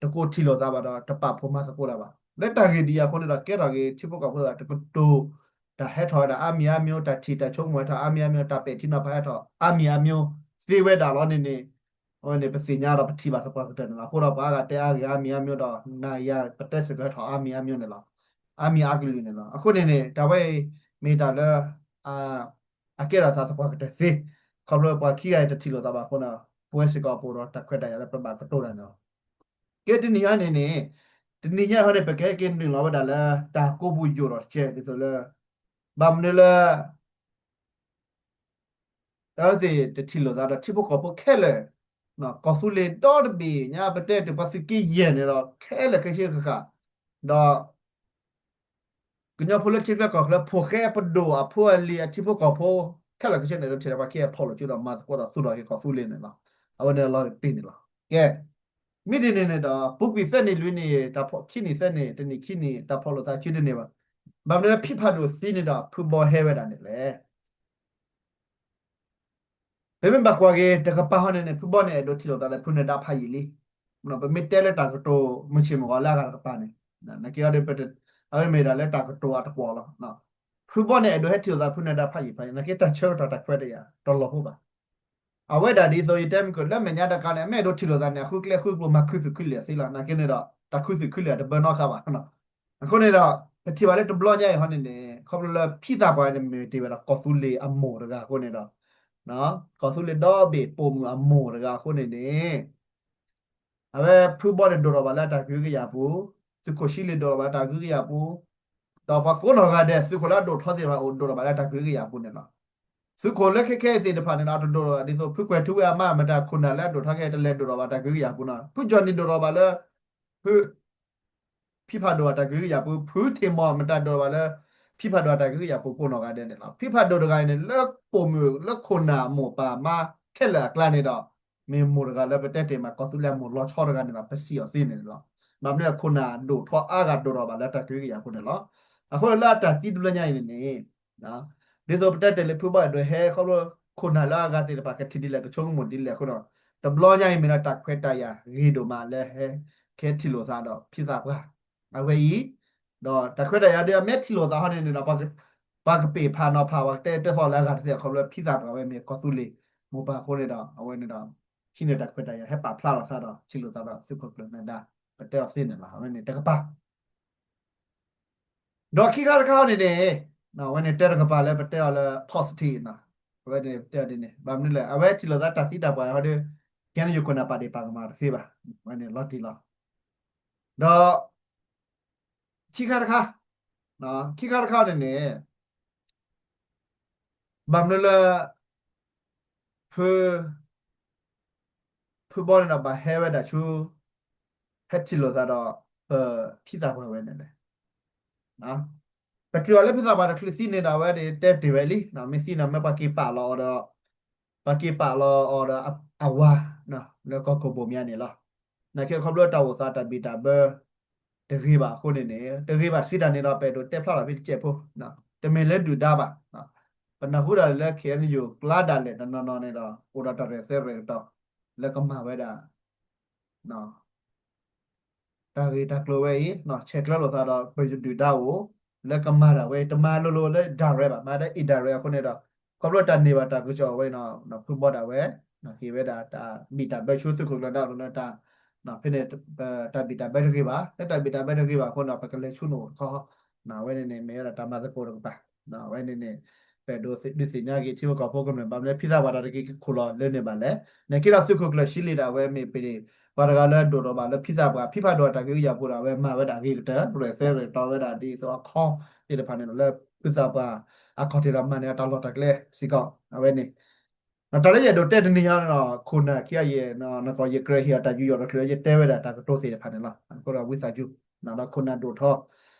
တကိးထံၣ်လိာ်သးဘၣ်ဒီး တပာ်ဖှိၣ်မၤသကိးတၢ်ဘၣ်. လၢတၢ်ဂ့ၢ်ဒ်အံၤအဃိန့ၣ်ဒီး ကဲထီၣ်ဂ့ၤ ထံဖိကီၢ်ဖိသ့ၣ်တဖၣ် တကတိၤ တၢ်ဟဲထီၣ်ဝဲဒၣ်အါမံၤအါမျိၤ တၢ်ထံၣ်တၢ်ဆိကမိၣ်ဟဲထီၣ်အါမံၤအါမျိၤ တၢ်ပဲာ်ထံနီၤဖးဟဲထီၣ်အါမံၤအါမျိၤသ့ဝဲဒၣ်လီၤန့ၣ်န့ၣ် အဝဲန့ၣ်ပသ့ၣ်ညါဒီးပထံၣ်ဘၣ်သပှၢ်ကတၢၢ်န့ၣ်လီၤ. အဃိဒီးပှၤအါဂၤတဲအါဂ့ၤအါမံၤအါမျိၤဒီး နၤယၤပတဲစ့ၢ်ကီးဟဲထီၣ်အါမံၤအါမျိၤန့ၣ်လီၤ. အါမံၤအါကလုာ်န့ၣ်လီၤ. အဃိန့ၣ်န့ၣ် တၢ်ဝဲအံၤ မ့ၢ်တၢ်လၢ အကဲထီၣ်သးသပှၢ်ကတၢၢ်သ့, ခီဖျိပှၤခံဂၤအံၤတထံၣ်လိာ်သးဘၣ်အဃိန့ၣ် ပဝဲစ့ၢ်ကီးပအိၣ်ဒီးတၢ်ခွဲးတၢ်ယာ်လၢပဘၣ်ကတိၤတၢ်န့ၣ်လီၤ. ကဲတနံၤညါန့ၣ်န့ၣ် တနံၤညါဟီန့ၣ် ပကဟဲက့ၤနုာ်လီၤဝဲဒၣ်လၢ တၢ်ကိးပူၤယိာ်ဒီးတကဲ ဒ်သိးလၢ ဘၣ်မနုၤလၢ အဝဲသ့ၣ်တထံၣ်လိာ်သးဒီးထံဖိကီၢ်ဖိခဲလၢာ်, ကီၢ်သူလ့ၤဒီတဘ့ၣ်ညါ ပတဲတုၤပှၤသုးက့ယဲၢ်န့ၣ်ဒီး ခဲလၢာ်ခဲဆ့ဃၣ်ဃၣ်, ဒီး ကညီဖိလၢထံချၢကီၢ်ချၢ ဖိၣ်ဃဲပဒိၣ်အဖိအလံၤအထံဖိကီၢ်ဖိ ခဲလၢာ်ခဲဆ့န့ၣ်ဒီး ထံၣ်ဒီးပှၤခံဂၤဖီၣ်လိာ်စုဒီးမၤသကိးဒီးသူၣ်ထီၣ်က့ၤကီၢ်သူလ့ၤန့ၣ်လီၤ. အဝဲန့ၣ်အလီၤတံၢ်န့ၣ်လီၤ. ကဲ မ့ၢ်ဒ်န့ၣ်န့ၣ်ဒီး ပူၤကွံာ်သၢနံၣ်လွံၢ်နံၣ် တၢ်ဖီၣ်ခံနံၣ်သၢနံၣ် တနံၣ်ခံနံၣ် တၢ်ဖီၣ်လိာ်သးစုတန့ၢ်ဘၣ်. ဘၣ်မနုၤလၢဖံဖးဒိၣ်သံန့ၣ်ဒီး ဖုဘီဟဲဝဲဒၣ်န့ၣ်လဲၣ်. ပမ့ၢ်ဘၣ်ကွၢ်က့ၤတကပၤဟီန့ၣ်န့ၣ် ဖုဘီန့ၣ် အဲၣ်ဒိးထံၣ်လိာ်သးလၢဖုနၢၤဒါဖးယံာ်လံ. ပမ့ၢ်တဲလၢတၢ်ကတိၤမုၢ်ဆ့ၣ်မုၢ်ဂီၤလၢအဂၤတကပၤန့ၣ် နာ်က့ဒီး အဝဲမ့ၢ်ဒၣ်လၢတၢ်ကတိၤအတကွီၢ်လီၤ. ဖုဘီန့ၣ် အဲၣ်ဒိးဟဲထံၣ်လိာ်သးဖုနၢၤဒါဖးယံာ်ဖးယံာ် နာ်က့တၢ်ဆၢကတီၢ်တၢ်ခွဲးတၢ်ယာ်တလီၤဖိဘၣ်. အဝဲဒၣ်ဒ်သိးယတဲမုၢ်ကၢၢ်လၢမဲာ်ညါတကးန့ၣ် အမ့ၢ်အဲၣ်ဒိးထံၣ်လိာ်သးန့ၣ် အဃုကျဲဃုကျိၤမၤခုသုးခုလ့ၣ်အသ့လီၤ. နာ်က့န့ၣ်ဒီး တၢ်ခုသုးခုလ့ၣ်အတဘၢနီတခါဘၣ်. အဃိန့ၣ်ဒီး ပထံၣ်ဘၣ်လၢတဘျီညါအံၤဟီန့ၣ်န့ၣ် ခီဖျိလၢဖံသးပှၢ်န့ၣ် မ့ၢ်တ့ၢ်ဝဲဒၣ်ကီၢ်သူလ့ၤအမိၢ်တဂၤအဃိန့ၣ်ဒီး ကီၢ်သူလ့ၤဒီဘ့ၣ်ပိာ်မုၣ်အမိၢ်တဂၤအဃိန့ၣ်န့ၣ် အဝဲဖုဘီန့ၣ်ဒိၣ်ထီၣ်ဘၣ်လၢအတၢ်ကဟုကယာ်ပူၤ, သုးခိၣ်ဆှံလ့ၣ်ဒိၣ်ထီၣ်ဘၣ်လၢအတၢ်ကဟုကယာ်ပူၤ, ဒီးပှၤကိးနီၢ်ဂၤဒဲး သုးခိၣ်လၢအဒိၣ်ထီၣ်သ့ၣ်တဖၣ်အိၣ်ဒိၣ်ထီၣ်ဘၣ်လၢအတၢ်ကဟုကယာ်ပူၤန့ၣ်လီၤ. သုးခိၣ်လၢခဲခဲအံၤသ့ၣ်တဖၣ်န့ၣ်ဒီး အတဒိၣ်ထီၣ်ဘၣ်ဒ်သိး ဖုကွဲၤထူဝ့အမါ မတၤခိၣ်နၢ်လၢအဒိၣ်ထီၣ်ခဲအံၤ တလဲၤဒိၣ်ထီၣ်ဘၣ်တၢ်ကဟုကယာ်ပူၤန့ၣ်လီၤ. ဖုကၠီၣ်နံၣ်ဒိၣ်ထီၣ်ဘၣ်လၢ ဖု ဖံဖးဒိၣ်အတၢ်ကဟုကယာ်ပူၤ, ဖုထ့ၣ်မီၢ်မတၤဒိၣ်ထီၣ်ဘၣ်လၢ ဖံဖးဒိၣ်အတၢ်ကဟုကယာ်ပူၤကိးနီၢ်ဂၤဒဲးန့ၣ်လီၤ. ဖံဖးဒိၣ်တဂၤအံၤန့ၣ် လၢပိာ်မုၣ်လၢခိၣ်နၢ်အမိၢ်ပၢ်မါခဲလၢာ်အကျါန့ၣ်ဒီး မ့ၢ်မိၢ်တဂၤလၢပတဲတ့ၢ်မး ကီၢ်သူလ့ၤအမိၢ်လီၤဆီတဂၤန့ၣ်ဒီး ပစံးအီၤသ့န့ၣ်လီၤ. ဘၣ်မနုၤအခိၣ်နၢ်ဒိၣ်ထီၣ်အါဂၤဒိၣ်ထီၣ်ဘၣ်လၢတၢ်ကဟုကယာ်ပူၤန့ၣ်လီၤ. အဃိလၢအတၢ်သံတဘျီညါအံၤန့ၣ်န့ၣ် ဒ်သိးပတဲတ့ၢ်လၢဖုဘီအဲၣ်ဒိးဟဲခီဖျိ ခိၣ်နၢ်လၢအဂၤသ့ၣ်တဖၣ်ကထံၣ်ဒ်လဲၣ် ကဆိကမိၣ်ဒ်လဲၣ်အဃိဒီး တဘျီညါအံၤမ့ၢ်ဒၣ်တၢ်ခွဲးတၢ်ယာ်ဂ့ၤဒိၣ်မးလၢဟဲ ကဟဲထံၣ်လိာ်သးဒီးဖံသးပှၢ် အဝဲအံၤ, ဒီးတၢ်ခွဲးတၢ်ယာ်ဒီး အမ့ၢ်ထံၣ်လိာ်သးဟီန့ၣ်န့ၣ်ဒီး ပှၤကပ့ၢ်ဖးနီၤဖး ပှၤကတဲတၢ်သီၣ်လၢအဂၤတသ့ ခီဖျိဖံသးပှၢ်ဝဲမ့ၢ်ကီၢ်သူလ့ၤမိၢ်ပၢ်အဃိန့ၣ်ဒီး အဝဲန့ၣ်ဒီး ဟံးန့ၢ်တၢ်ခွဲးတၢ်ယာ် ဟဲပာ်ဖျါလီၤသးဒီး ထံၣ်လိာ်သးဒီးသုးခိၣ်ကျၢၢ်နၢၤဒါ ပတဲအီၤသ့န့ၣ်လီၤ. အဝဲန့ၣ်တကပၤ ဒီးခံခါတခါန့ၣ်န့ၣ် အဝဲန့ၣ်တဲတကပၤလၢပတဲအီၤလၢ positive နီၤ, အဝဲန့ၣ်တဲအီၤဒ်န့ၣ် ဘၣ်မနုၤလဲၣ် အဝဲထံၣ်လိာ်သးတၢ်သံတၢ်ပှၢ်ဟီဒီး ခဲန့ၣ်ယခိၣ်နၢ်ပာ်ဒ့ၣ်ပာ်ကမၣ်တသ့ဘၣ်, အဝဲန့ၣ်လီၤတံၢ်လီၤ. ဒီး ခံခါတခါ, ခံခါတခါန့ၣ်န့ၣ် ဘၣ်မနုၤလၢ ဖု ဖုဘီန့ၣ်ဒီးဘၣ်ဟဲဝဲဒၣ်ဆူ ဟဲထံၣ်လိာ်သးဒီး ပဖံသးပှၢ်ဝဲန့ၣ်လဲၣ်. ပထံၣ်ဘၣ်လၢဖံသးပှၢ်တချုးသံန့ၣ်ဒီး အဝဲဒၣ်တဲတ့ၢ်ဝဲလံ, မ့ၢ်သံန့ၣ် မ့ၢ်ပှၤက့ၤပာ်လီၤအီၤဒီး ပှၤက့ၤပာ်လီၤအီၤဒီးအဝၤ လၢကီၢ်ကိၣ်ဘိၣ်မၠါန့ၣ်လီၤ. နာ်က့ခီဖျိတၢ်အိၣ်သးတၢ်ဘံၣ်တၢ်ဘၢ တဂ့ၤဘၣ်အဃိန့ၣ်န့ၣ် တဂ့ၤဘၣ်စံးတၢ်န့ၣ်ဒီး ပအဲၣ်ဒိးတဲဖျါလီၤဖဲတစဲးဖိ, တမ့ၢ်လၢဒုၣ်ဒါဘၣ်. ပနၢ်ဟူဒၣ်လၢ ခ့ၣ်အဲၣ်ယူၣ် ကျါဒၣ်လဲာ်တနီၤနီၤန့ၣ်ဒီး အိၣ်ဒီးတၢ်ရဲၣ်သဲရဲၣ်ကတီၤ လၢကမၤဝဲဒၣ် တၢ်ဂ့ၢ်တၢ်ကျိၤဝဲအံၤ ဆဲးကျၢလိာ်သးဒီးပယဒုၣ်ဒါအိၣ် လၢကမၤဒၣ်ဝဲ တမၤလိၤလိၤလၢ direct ဘၣ် မၤဒၣ် indirect အဃိန့ၣ်ဒီး ခီဖျိတၢ်န့ၢ်ဘၣ်တၢ်ကစီၣ်ဝဲအံၤန့ၣ် ဖုဘီဒၣ်ဝဲ ဟ့ၣ်ဝဲဒၣ်တၢ်ဘံၣ်တၢ်ဘၢဆူသုးခိၣ်ကျၢၢ်နၢၤဒါလၢတၢ် ဖဲန့ၣ် တၢ်ဘံၣ်တၢ်ဘၢတဂ့ၤဘၣ် လၢတၢ်ဘံၣ်တၢ်ဘၢတဂ့ၤဘၣ်အဃိန့ၣ်ဒီး ပကလဲၤဆူနအိၣ်တခီ အဝဲန့ၣ်န့ၣ် မ့ၢ်ဝဲဒၣ်တၢ်မၤသကိးတကပၤ အဝဲန့ၣ်န့ၣ် ပအဲၣ်ဒိးဒုးသ့ၣ်ညါက့ၤထံဖိကီၢ်ဖိကမျၢၢ် ဘၣ်မနုၤဖံသးပှၢ်တၢ်တက့ၤကခိၣ်လီၤလၢန့ၣ်ဘၣ်လဲၣ်. နာ်က့ဒီးသုးခိၣ်ကျၢၢ်ဆံလ့ၣ်ဒၣ်ဝဲမ့ၢ်ပှၤတဂၤလၢဒိၣ်ထီၣ်ဘၣ်လၢဖံသးပှၢ် ဖံဖးဒိၣ်တၢ်ကဟုကယာ်ဖိဒီး အဝဲမၤဝဲဒၣ်ဂ့ၤကတၢၢ် ရဲၣ်သဲရဲၣ်ကတီၤဝဲဒၣ်ဒ်သိးအခီသ့ၣ်တဖၣ်န့ၣ်ဒီး လၢဖံသးပှၢ်အခီၣ်ထံးဒီးမၤန့ၢ်အတၢ်လီၢ်တၢ်ကျဲစ့ၢ်ကီး အဝဲန့ၣ် တၢ်လၢယအဲၣ်ဒိးတဲတနံၤညါန့ၣ်ဒီး ခိၣ်နၢ်ခံဂၤယဲၢ် နကီၢ်ယကြၢးဟ့ၣ်အီၤတၢ်ယူးယီၣ်တချုး ယတဲဝဲဒၣ်တၢ်ကတိၤသ့ၣ်တဖၣ်န့ၣ်လီၤ. အဃိဒီးဝံသးစူၤ ဒီးခိၣ်နၢ်ဒိၣ်ထီ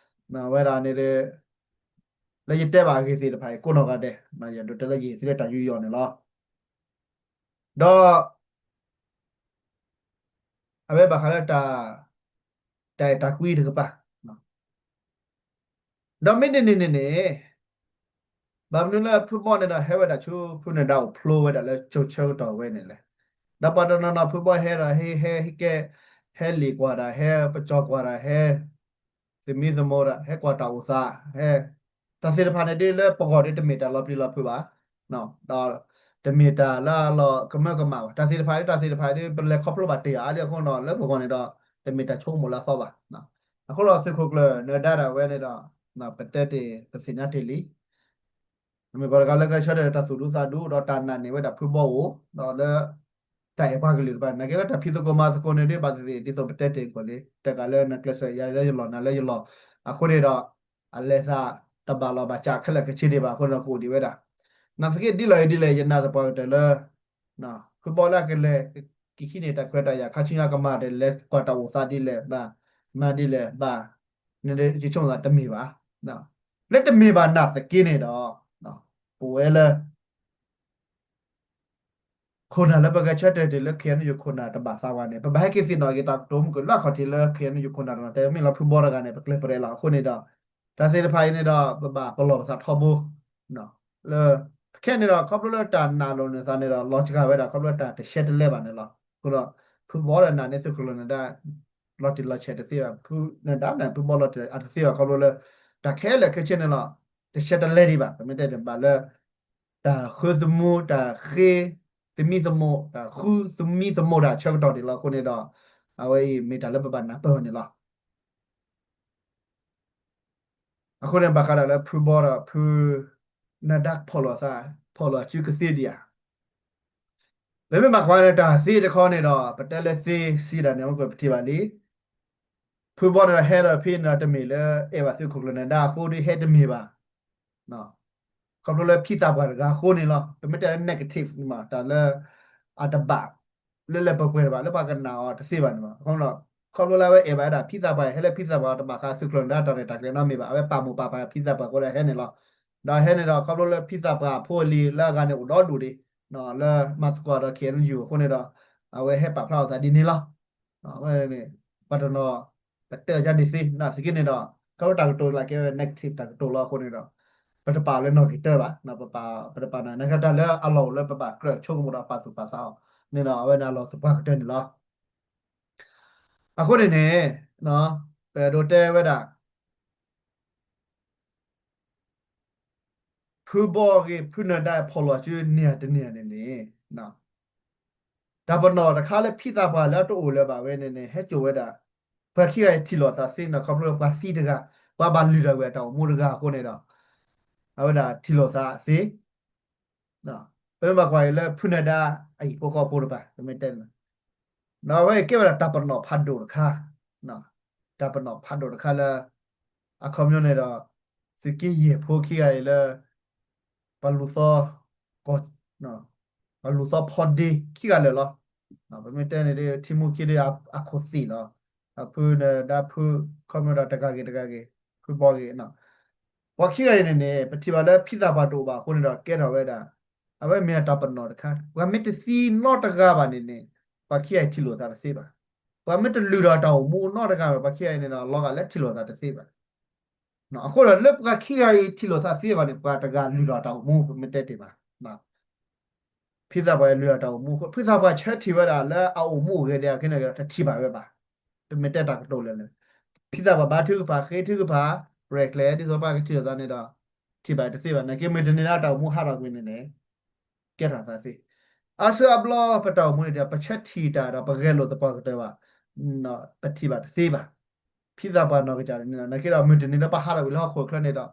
ဝဲဒၣ်န့ၣ် လၢယတဲဘၣ်အဂ့ၢ်သ့ၣ်တဖၣ်အံၤ ကိးနီၢ်ဂၤဒဲး ယအဲၣ်ဒိးတဲလၢယဟ့ၣ်သုလၢတၢ်ယူးယီၣ်န့ၣ်လီၤ. ဒီး အဝဲဘၣ်ဃးလၢ တၢ်အဲၣ်တၢ်ကွံတကပၤ ဒီးမ့ၢ်န့ၣ်န့ၣ်န့ၣ်န့ၣ် ဘၣ်မနုၤလၢဖုဘီန့ၣ်ဒီး ဟဲဝဲဒၣ်ဆူဖုနၢၤဒါအိၣ်ဖျိဝဲဒၣ်လၢကၠိဆၢကတီၢ်ဝဲန့ၣ်လဲၣ်. ဒီးပှၤတနီၤနီၤဖုဘီဟဲဒီး ဟဲဟဲဟဲကဲ ဟဲလံာ်ကွၢ်တၢ် ဟဲပကၠီၤကွၢ်တၢ် ဟဲ သမံသမိးတၢ် ဟဲကွၢ်တၢ်အိၣ်သး ဟဲ တၢ်သ့ၣ်တဖၣ်န့ၣ်ဒ်လၢပဂီၢ်ဒ်တမ့ၢ်တၢ်လီၤပျံၤလီၤဖုးဘၣ် ဒီးတမ့ၢ်တၢ်လၢအလီၤကမၢကမၣ်ဘၣ် တၢ်သ့ၣ်တဖၣ်ဒ်တၢ်သ့ၣ်တဖၣ်ဒ် ပလဲၤခီဖျိဘၣ်တ့ၢ်အါလံအဃိဒီး လၢပဂီၢ်န့ၣ်ဒီး တမ့ၢ်တၢ်ဆိကမိၣ်လၢအသီဘၣ်. အဃိဒီးသုးခိၣ်ကျၢၢ်နၢၤဒါဒၣ်ဝဲန့ၣ်ဒီး ပတဲတ့ၢ်ပသ့ၣ်ညါတ့ၢ်လံ မ့ၢ်ပှၤတဂၤလၢကဆၢထၢၣ်တၢ်သူၣ်ဒူသးဒူ ဒီးတၢ်နာ်န့ၢ်ဝဲဒၣ်ဖုဘီအိၣ် ဒီးလၢ တၢ်အဲၣ်ပှၤကလုာ်တဖၣ် နာ်က့လၢတၢ်ဖံးသကိးမၤသကိးန့ၣ်ဒ်ဘၣ်သ့ၣ်သ့ၣ် ဒ်သိးပတဲတ့ၢ်ကီးလံ တဂၤလၢနကျဲးစၢးယၤလၢယလီၢ် နၤလၢယလီၢ် အဃိန့ၣ်ဒီး အလဲၤသးတဘၣ်လီၢ်ဘၣ်စးခဲလၢာ်ခဲဆ့ဒံးဘၣ်အဃိန့ၣ် ကအိၣ်ဒံးဝဲဒၣ် နာ်သက့ဒ်လဲၣ်ဒ်လဲၣ် ယနာ်သပှၢ်ကတၢၢ်လၢ ဖုဘီလၢအကလဲၤ ကဟံးန့ၢ်တၢ်ခွဲးတၢ်ယာ် ခါဆူညါကမၤတၢ်လဲၤကွၢ်တၢ်အိၣ်သးဒ်လဲၣ်ဘၣ် မၤဒ်လဲၣ်ဘၣ် နဆိကမိၣ်သးတမ့ၢ်ဘၣ် လၢတမ့ၢ်ဘၣ်နာ်သက့န့ၣ်ဒီး ပဝဲလၢ ခိၣ်နၢ်လၢပဂဲၤဆၢထၢၣ်တ့ၢ်လၢ ခ့ၣ်အဲၣ်ယူၣ် ခိၣ်နၢ်တဘၣ်သးဝဲန့ၣ် ပဘၣ်ဟဲက့ၤသ့ၣ်နီၣ်က့ၤတၢ်ကတိၤမုၢ်ကလၢအခီၣ်ထံးလၢ ခ့ၣ်အဲၣ်ယူၣ် ခိၣ်နၢ်တနီၤ တဲမ့ၢ်လၢဖုဘီတဂၤန့ၣ် ပကျဲးပရဲလီၤအဃိန့ၣ်ဒီး တၢ်သ့ၣ်တဖၣ်အံၤန့ၣ်ဒီး ပဘၣ်ပလီၢ်ပသးထီဘိ လၢ ခဲန့ၣ်ဒီး ခီဖျိလၢတၢ်နာ်လိၤန့ၢ်သးန့ၣ်ဒီး လီၤစှၤဝဲဒၣ်ခီဖျိတၢ်တရှဲတလဲဘၣ်န့ၣ်လီၤ. အဃိဒီး ဖုဘီဒီးနာ်န့ၢ်သုးခိၣ်ကျၢၢ်နၢၤဒါ လီၤတံၢ်လီၤဆဲးတသ့ဘၣ် ဖုနၢၤဒါမ့ၢ်ဖုဘီလီၤတံၢ်အတသ့ဘၣ်ခီဖျိလၢ တၢ်ခဲလၢာ်ခဲဆ့န့ၣ်လီၤ တရှဲတလဲဒံးဘၣ် ပမ့ၢ်တဲန့ၣ်ဘၣ်လၢ တၢ်ဃုသမူ တၢ်ဃ့ သမံသမိး တၢ်ဃုသမံသမိးတၢ်ဆၢကတီၢ်ဒံးလီၤအဃိန့ၣ်ဒီး အဝဲအံၤမ့ၢ်တၢ်လၢပဘၣ်နၢ်ပၢၢ်န့ၣ်လီၤ. အဃိန့ၣ် ဘၣ်ဃးဒီးလၢဖုဘီဒီးဖုနၢၤဒါဖီၣ်လိာ်သး ဖီၣ်လိာ်အစုကသ့ဒံးဧါ ပမ့ၢ်ဘၣ်ကွၢ်န့ၣ် တၢ်သ့တခီန့ၣ်ဒီး ပတဲလၢသ့စံးတၢ်န့ၣ် မ့ၢ်ကွၢ်ပထံၣ်ဘၣ်လံ ဖုဘီန့ၣ်ဒီးဟဲဒီးဖဲန့ၣ်ဒီး တမ့ၢ်လၢအဲၣ်ဘၣ်သုးခိၣ်ကျၢၢ်နၢၤဒါအဃိဒီး ဟဲတမ့ၢ်ဘၣ် ခီဖျိလၢဖံသးပှၢ်တဂၤအဃိန့ၣ်လီၤ. ပမ့ၢ်တဲလၢ negative န့ၣ်မး တၢ်လၢ အတဘၣ် လၢလၢပှဲၤပှဲၤတဘၣ် လၢပှၤကနာ်အီၤတသ့ဘၣ်န့ၣ်မး အဃိဒီး ခီဖျိလၢအဝဲအဲၣ်ဘၣ်ဝဲဒၣ်ဖံသးပှၢ် ဟဲလၢဖံသးပှၢ်တဘၣ်ဃးသုးခိၣ်ကျၢၢ်နၢၤဒါတၢ်ရဲၣ်တၢ်ကျဲၤနီတမံၤဘၣ် အဝဲပာ်မိၢ်ပာ်ပၢ်ဖံသးပှၢ်အဃိဒီးဟဲန့ၣ်လီၤ. ဒီးဟဲန့ၣ်ဒီး ခီဖျိလၢဖံသးပှၢ်အဖိအလံၤလၢအဂၤန့ၣ်အိၣ်ဒီဒူၣ်ဒံး လၢမၤသကိးဒီး ခ့ၣ်အဲၣ်ယူၣ် အဃိန့ၣ်ဒီး အဝဲဟဲပာ်ဖျါအသးဒ်န့ၣ်လီၤ. အဝဲန့ၣ် ပှၤတနီၤ ပတဲအီၤဒ်န့ၣ်သ့ နာ်သက့န့ၣ်ဒီး ခီဖျိတၢ်ကတိၤလၢကဲဝဲ negative တၢ်ကတိၤလီၤအဃိန့ၣ်ဒီး ပတပာ်လၢနီၣ်ဂံၢ်တၢဘၣ် ပပာ် ပတပာ်နီၣ် နာ်က့တၢ်လၢအလီၢ်အိၣ်လၢပဘၣ်ကြၢးဆိကမိၣ်ဒီးပာ်သူၣ်ပာ်သးအီၤန့ၣ်ဒီး အဝဲန့ၣ်အလီၢ်သပှၢ်ကတၢၢ်န့ၣ်လီၤ. အဃိန့ၣ်န့ၣ် ပအဲၣ်ဒိးတဲဝဲဒၣ် ဖုဘီဂ့ၤ ဖုနၢၤဒါဖီၣ်လိာ်စု န့ၢ်တန့ၢ်န့ၣ်န့ၣ် တၢ်ပနီၣ်တခါလၢဖံသးပှၢ်လၢတအိၣ်လၢၤဘၣ်ဝဲန့ၣ်န့ၣ် ဟဲစိာ်ဝဲဒၣ် ပှၤခံဂၤအံၤထံၣ်လိာ်သးသ့န့ၣ် ခီဖျိလၢပှၤသံတဂၤ ပှၤဘၣ်လုၢ်ထီၣ်ကွံာ်အတၢ်အိၣ်မူတဂၤအဃိန့ၣ်ဒီး အဝဲဒၣ်ထံၣ်လိာ်သးသ့ ပမ့ၢ်ဘၣ်ကွၢ်အံၤလၢဖုနၢၤဒါအဟံၣ်ဖိဃီဖိတဖၣ် ပမ့ၢ်တဲန့ၣ် ဒီးအဝဲအံၤကဲဝဲဒၣ်တၢ်ပနီၣ်ဖးဒိၣ်တခါ တၢ်ပနီၣ်ဖးဒိၣ်တခါလၢ အခီပညီန့ၣ်ဒီး သုးက့ယဲၢ်ဖိခံဂၤအံၤလၢ ပှၤလူၤသီ ပှၤလူၤသီဖီဒ့ခံဂၤလၢာ်လီၤ. ပမ့ၢ်တဲန့ၣ်ဒ် ထံမူခံဒ်အခိၣ်သ့ၣ်လီၤ. အဖုနၢၤဒါဖု ခီပညီဒီးတဂၤဂ့ၤတဂၤဂ့ၤ ဖုဘီဂ့ၤ ပှၤခံဂၤအံၤန့ၣ်န့ၣ် ပထံၣ်ဘၣ်လၢဖံသးပှၢ်တအိၣ်ဘၣ်အဃိန့ၣ်ဒီး ကဲထီၣ်ဝဲဒၣ် အဝဲမ့ၢ်အတၢ်ပနီၣ်တခါ ပှၤမ့ၢ်တသံနီတဂၤဘၣ်န့ၣ်န့ၣ် ပှၤခံဂၤအံၤထံၣ်လိာ်သးတသ့ဘၣ်. ပှၤမ့ၢ်တလုၢ်ထီၣ်တၢ်အိၣ်မူနီတဂၤဘၣ် ပှၤခံဂၤအံၤန့ၣ်ဒီး လီၤဂာ်လၢထံၣ်လိာ်သးတသ့ဘၣ်. အဃိဒီးလၢပှၤခံဂၤအံၤထံၣ်လိာ်သးသ့အဂီၢ်န့ၣ် ပှၤတဂၤလုၢ်ထီၣ်တၢ်အိၣ်မူ ပမ့ၢ်တဲတ့ၢ်ဘၣ် ဖံသးပှၢ်လုၢ်ထီၣ်တၢ်အိၣ်မူအဃိ ဖံသးပှၢ်ဆၢထံၣ်ဝဲဒၣ်လၢအအိၣ်မူအိၣ်ဂဲၤဒံးအဃိန့ၣ်ဒီး တထံၣ်ဘၣ်ဝဲဘၣ်. ပမ့ၢ်တဲတၢ်ကတိၤလၢာ်လၢာ် ဖံသးပှၢ်ဘါထုကဖၣ် ဃ့ထုကဖၣ် ရဲၣ်ကျဲၤ ဒ်သိးပှၤကထံၣ်လိာ်သးန့ၣ်ဒီး ထံၣ်ဘၣ်တသ့ဘၣ် နာ်က့မုၢ်တနံၤလၢတၢ်အိၣ်မူဟးထီၣ်ကွံာ်န့ၣ်န့ၣ် ကဲထီၣ်သးသ့. အါစုအါဘျီပတၢ်အိၣ်မူန့ၣ်ဒီး ပဆၢထံၣ်တၢ်ဒီးပဂဲၤလိာ်သပှၢ်ကတၢၢ်ဘၣ် ပထံၣ်ဘၣ်တသ့ဘၣ်. ဖံသးပှၢ်နီၢ်ကစၢ်န့ၣ် နာ်က့ဒီးမုၢ်တနံၤလၢပဟးထီၣ်ကွံာ်လၢဟီၣ်ခိၣ်ချၢန့ၣ်ဒီး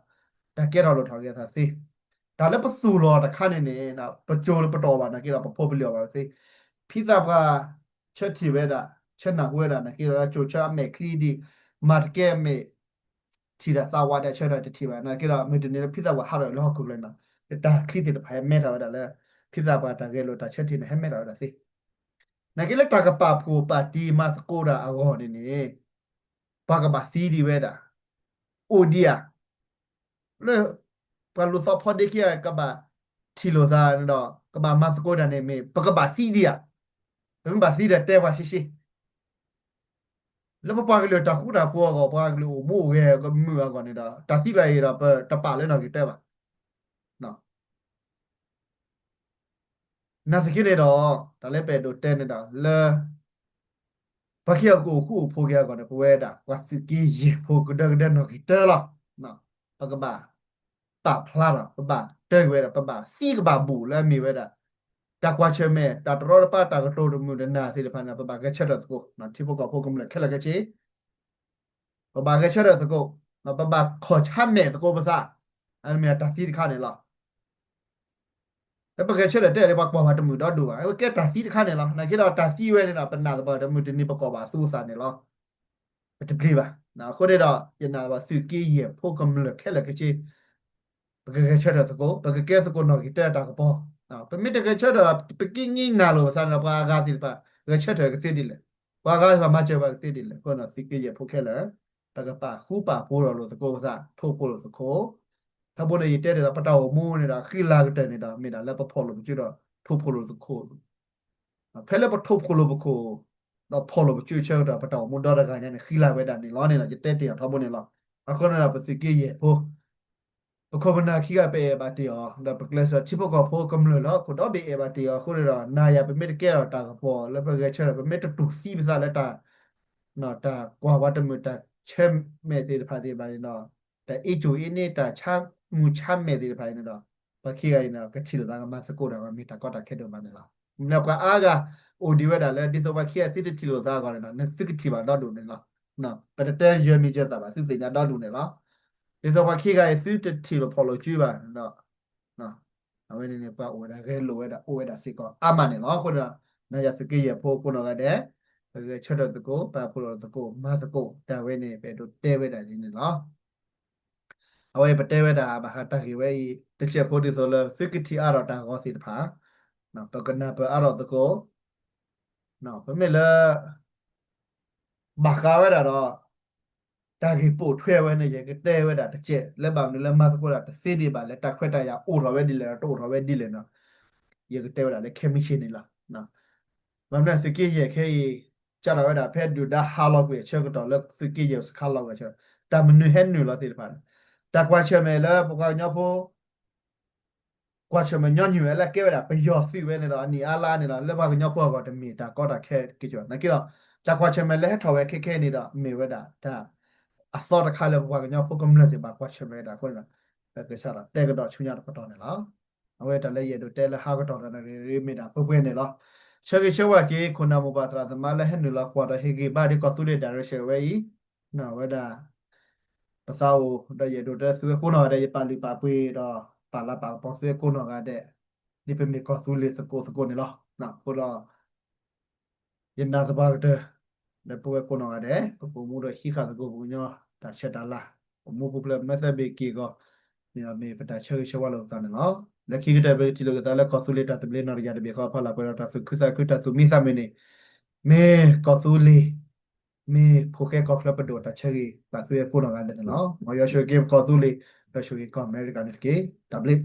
တၢ်ကဲထီၣ်လိၣ်ထီၣ်က့ၤသးသ့. တၢ်လၢပသူၣ်လီၤတခါန့ၣ်န့ၣ် ပကၠိလၢပတအီၣ်ဘၣ် နာ်က့ဒီးပဖိပလံၤအီၣ်ဘၣ်သ့. ဖံသးပှၢ်ဆၢထံၣ်ဝဲဒၣ် ဆၢနၢ်ဟူဝဲဒၣ် နာ်က့ဒီးကၠိဆၢအမဲာ်ချံဒံး မၤတကဲမဲာ် ထံၣ်တၢ်သးဝးတၢ်ဆၢထီၣ်တထံၣ်ဘၣ် နာ်က့ဒီး မုၢ်တနံၤလၢဖံသးပှၢ်ဟးထီၣ်လၢဟီၣ်ခိၣ်ချၢန့ၣ် တၢ်ချံသ့ၣ်တဖၣ်ဟဲမဲထီၣ်ဝဲဒၣ်လၢ ဖံသးပှၢ်တၢ်ဂဲၤလိာ်တၢ်ဆၢထံၣ်န့ၣ် ဟဲမဲထီၣ်ဝဲဒၣ်သ့. နာ်က့လၢတၢ်ကပာ်ဖှိၣ်ပာ်တံၤမၤသကိးတၢ်အဂီၢ်န့ၣ်န့ၣ် ပှၤကဘၣ်သံဒံးဝဲဒၣ် အိၣ်ဒံးဧါ လၢ ပှၤလူၤသီဖီဒ့ခံဂၤ ကဘၣ်ထံၣ်လိာ်သးန့ၣ်ဒီး ကဘၣ်မၤသကိးတၢ်န့ၣ်မ့ၢ် ပကဘၣ်သံဒံးဧါ. ပမ့ၢ်ဘၣ်သံဒီးတဲပှၤရှဲရှဲ လၢပပှၤကလုာ်တၢ်ဃူတၢ်ဖိးအဂီၢ် ပှၤကလုာ်အိၣ်မူအိၣ်ဂဲၤကမုာ်အဂီၢ်န့ၣ်ဒီး တၢ်သံကျါအံၤဒီး ပတပာ်လၢနီၣ်ဂံၢ်တၢဘၣ်. နာ်သက့န့ၣ်ဒီး တၢ်လၢပအဲၣ်ဒိးတဲန့ၣ်ဒီး လၢ ပှၤခံဂၤကအိၣ်ဃူအိၣ်ဖိးက့ၤအဂီၢ်န့ၣ် ပဝဲဒၣ် ပှၤသုးက့ယဲၢ်ဖိကဒၢကဒၢနီၣ်ဂံၢ်တၢလီၤ. ပကဘၣ် ပာ်ဖျါထီၣ် ပဘၣ်တၢကွံာ်ဝဲဒၣ် ပဘၣ်သံကဘၣ်ဘူၣ်လၢအမ့ၢ်ဝဲဒၣ် တၢ်ကွၢ်ဆၢၣ်မဲာ် တၢ်တရီတပါ တၢ်ကတိၤတမုာ်တနၢ်သ့ၣ်တဖၣ်န့ၣ် ပဘၣ်ဂဲၤဆၢထၢၣ်သကိး ထံဖိကီၢ်ဖိကမျၢၢ်ခဲလၢာ်ခဲဆ့ ပဘၣ်ဂဲၤဆၢထၢၣ်သကိး ပဘၣ်ခီၣ်ဆါမဲာ်သကိးပသး အမ့ၢ်တၢ်သံတခါန့ၣ်လီၤ. လၢပဂဲၤဆၢထၢၣ်တဲဒီး ပှၤကွၢ်ဘၣ်တမုာ်ဒီဒိၣ်ဘၣ် ကဲတၢ်သံတခါန့ၣ်လီၤ. နာ်က့ဒီးတၢ်သံဝဲန့ၣ်ဒီး ပနာ်သပှၢ်တမုၢ်တနံၤ ပကိးဘၣ်သူအသးန့ၣ်လီၤ. ပတပျံၤဘၣ်. အဃိန့ၣ်ဒီး ယနာ်ဘၣ်သုးက့ယဲၢ်ဖိကမျၢၢ်ခဲလၢာ်ခဲဆ့ ပကဂဲၤဆၢထၢၣ်သကိး ပကကဲသကိးနီၣ်ဂံၢ်တၢတၢ်ကပီၤ ပမ့ၢ်တဂဲၤဆၢထၢၣ် ပက့ၣ်နၢ်လိာ်ပသးန့ၣ်ဒီး ပှၤအဂၤသ့ၣ်တဖၣ် ဂဲၤဆၢထၢၣ်ကသ့ဒ်လဲၣ် ပှၤအဂၤသ့ၣ်တဖၣ်မၤစၢၤပှၤကသ့ဒ်လဲၣ်. အဃိန့ၣ် သုးက့ယဲၢ်ဖိခဲလၢာ် ပကပာ်ဃူပာ်ဖိးထီၣ်လိာ်သကိးပသး ထိၣ်ဖိလိာ်သကိး ထီဘိန့ၣ် ယတဲတ့ၢ်ဒီး ပတၢ်အိၣ်မူန့ၣ်ဒီး ဃံလၤကတၢၢ်န့ၣ်ဒီး မ့ၢ်ဒၣ်လၢပဖီၣ်လိာ်ပစုဒီး ထိၣ်ဖိလိာ်သကိး ဖဲလၢပထိၣ်ဖိလိာ်ပခိၣ် ဒီးဖီၣ်လိာ်ပစုဆၢကတီၢ် ပတၢ်အိၣ်မူဒီတဂၤညါန့ၣ် ဃံလၤဝဲဒၣ်န့ၣ်လီၤန့ၣ်လီၤ. ယတဲတ့ၢ်အီၤထီဘိန့ၣ်လီၤ. အဃိန့ၣ်ဒီး ပသုးက့ယဲၢ်ဖိ ပခိၣ်ပနၢ်ခံဂၤ ပအဲၣ်ဘၣ်တ့ၢ်အီၤ ဒီးပကျဲးစၢး ထံဖိကီၢ်ဖိကမျၢၢ်လၢဟီၣ်ခိၣ်ဒီဘ့ၣ်အဲၣ်ဘၣ်တ့ၢ်အီၤအဃိန့ၣ်ဒီး နၤယၤပမ့ၢ်တကဲထီၣ်တၢ်ကပီၤလၢပဂဲၤဆၢထၢၣ် ပမ့ၢ်တတူၢ်သံပသးလၢတၢ် တၢ်ကွၢ်ဝဲတမုာ် တၢ်ဆၢမဲာ်သ့ၣ်တဖၣ်သ့ၣ်တဖၣ်န့ၣ်ဒီး တၢ်အ့ၣ်ကၠိအ့ၣ်န့ၢ် တၢ်ဆါမူၤဆါမဲာ်သ့ၣ်တဖၣ်အံၤန့ၣ်ဒီး ပှၤခံဂၤအံၤန့ၣ် ကထံၣ်လိာ်သးကမၤသကိးတၢ် မ့ၢ်တၢ်ကီတၢ်ခဲဒိၣ်မးန့ၣ်လီၤ. မ့ၢ်ပှၤအါဂၤအိၣ်ဒံးဝဲဒၣ်လၢ ဒ်သိးပှၤခံဂၤသုတထံၣ်လိာ်သးအဂီၢ်န့ၣ်ဒီး သုကထံၣ်ဘၣ်ဒီဒူၣ်န့ၣ်လီၤ. ပတတဲယဲၢ်မံၤယဲၢ်သၣ်ဘၣ် သုသ့ၣ်ညါဒီဒူၣ်န့ၣ်လီၤ. ဒ်သိးပှၤခံဂၤအံၤ သုတထံၣ်လိာ်ဖီၣ်လိာ်စုဘၣ်ဒီး အဝဲန့ၣ်န့ၣ် ပှၤအိၣ်ဝဲဒၣ်ဂဲၤလိာ်ဝဲဒၣ် အိၣ်ဝဲဒၣ်စ့ၢ်ကီးအါမးန့ၣ်လီၤ. အဃိဒီး နၤယၤသုးက့ယဲၢ်ဖိကိးနီၢ်ဂၤဒဲး ပဂဲၤဆၢထၢၣ်သကိး ပာ်ဖှိၣ်လိာ်သကိး မၤသကိး တၢ်ဝဲန့ၣ် ပအဲၣ်ဒိးတဲဝဲဒၣ်ဒ်န့ၣ်လီၤ. အဝဲအံၤပတဲဝဲဒၣ်ဘၣ်ဃးတၢ်ဂ့ၢ်ဝဲအံၤ တစဲးဖိဒ်သိးလၢ သုကထံၣ်အါထီၣ်တၢ်ဂီၤသ့ၣ်တဖၣ် ပကနၢ်ပၢၢ်အါထီၣ်သကိး ပမ့ၢ်လၢ ဘၣ်ဃးဝဲဒၣ်ဒီး တၢ်ဂ့ၢ်ပိာ်ထွဲဝဲန့ၣ် ယကတဲဝဲဒၣ်တစဲး လၢဘၣ်မနုၤလၢမၤသကိးတၢ်တသ့ဒံးဘၣ် လၢတၢ်ခွဲးတၢ်ယာ်အိၣ်ထီၣ်ဝဲဒ်လဲၣ်ဒီး တအိၣ်ထီၣ်ဝဲဒ်လဲၣ်န့ၣ် ယကတဲဝဲဒၣ်လၢခဲမုၢ်ဆ့ၣ်န့ၣ်လီၤ. ဘၣ်မနုၤသုးက့ယဲၢ်ခဲအံၤ စးထီၣ်ဝဲဒၣ်ဖဲဒုၣ်ဒါဟးလီၤကွံာ်အဆၢကတီၢ်လၢသုးက့ယဲၢ်စခါလီၤကွံာ်အဆၢ တၢ်မနုၤဟဲနုာ်လီၤသ့ၣ်တဖၣ်န့ၣ် တၢ်ကွၢ်ဆၢၣ်မဲာ်လၢပပှၤကညီဖိ ကွၢ်ဆၢၣ်မဲာ်ညီနုၢ်ဝဲလၢကဲဝဲဒၣ်ပယီၤသုးဝဲန့ၣ်ဒီး အနံၣ်အါလါန့ၣ်ဒီး လၢပှၤကညီဖိအဂီၢ်တမ့ၢ်တၢ်ကီတၢ်ခဲက့ၤကီး နာ်က့ဒီး တၢ်ကွၢ်ဆၢၣ်မဲာ်လၢဟဲထီၣ်ဝဲခဲခဲအံၤန့ၣ်ဒီး မ့ၢ်ဝဲဒၣ်တၢ်အသီတခါလၢပပှၤကညီဖိကမျၢၢ်သ့ၣ်တဖၣ်ကွၢ်ဆၢၣ်မဲာ်ဝဲဒၣ်အဃိန့ၣ်ဒီး ပကစးထီၣ်တဲကဒီးဆူညါတပတီၢ်န့ၣ်လီၤ. အဝဲတၢ်လၢယအဲၣ်ဒိးတဲလၢဟါကတီၢ်ဒီးန့ၣ် မ့ၢ်ဒၣ်ပှဲၤပှဲၤန့ၣ်လီၤ. ဆၢဂ့ၤဆၢဝါက့ၤ ခိၣ်နၢ်မိၢ်ပၢ်သရၣ်သမါလၢဟဲနုာ်လီၤကွၢ်ဒီးဟ့ၣ်ဂံၢ်ဘါဒ်ကီၢ်သူလ့ၤ direction ဝဲအံၤ, ဝဲဒၣ် ပသးအိၣ်ဒီးယအဲၣ်ဒိးတဲသုဝဲကိးနီၢ်ဂၤဒဲး ယပာ်လုၢ်ပာ်ပှ့ၤဒီးပာ်လၤပာ်ကပီၤသုဝဲကိးနီၢ်ဂၤဒဲး, ဒ်ပမ့ၢ်ကီၢ်သူလ့ၤသကိးသကိးန့ၣ်လီၤ. အဃိဒီး ယနာ်သပှၢ်ကတၢၢ် ဒီးပဝဲကိးနီၢ်ဂၤဒဲး ပပိာ်မူဒီးဟံးဃာ်သကိးပကညီတၢ်ဆဲးတၢ်လၤ, ပမူပူၤဖျဲးမၢသၢဘ့ၣ်က့ၢ်အဂီၢ်န့ၣ်ဒီး မ့ၢ်ပတၢ်ဆၢဂ့ၤဆၢဝါလိာ်ပသးန့ၣ်လီၤ. လၢခံကတၢၢ် ပကထံၣ်လိာ်က့ၤသးလၢကီၢ်သူလ့ၤတၢ်သဘျ့နီၢ်တယၢ်တဘ့ၣ်ဃီအဖီလာ် ပှဲၤဒီးတၢ်သူၣ်ခုသးခု တၢ်သူၣ်မံသးမုာ်န့ၣ် မ့ၢ်ကီၢ်သူလ့ၤ မ့ၢ်ဖိဃဲကီၢ်ချၢပဒိၣ်တၢ်ဆၢဂ့ၤဘၣ်သုဝဲကိးနီၢ်ဂၤဒဲးန့ၣ်လီၤ. မ်ယွၤဆိၣ်ဂ့ၤက့ၤပကီၢ်သူလ့ၤ ဒီးဆိၣ်ဂ့ၤကီၢ်အမဲရကၤန့ၣ်တက့ၢ်. တၢ်ဘျုး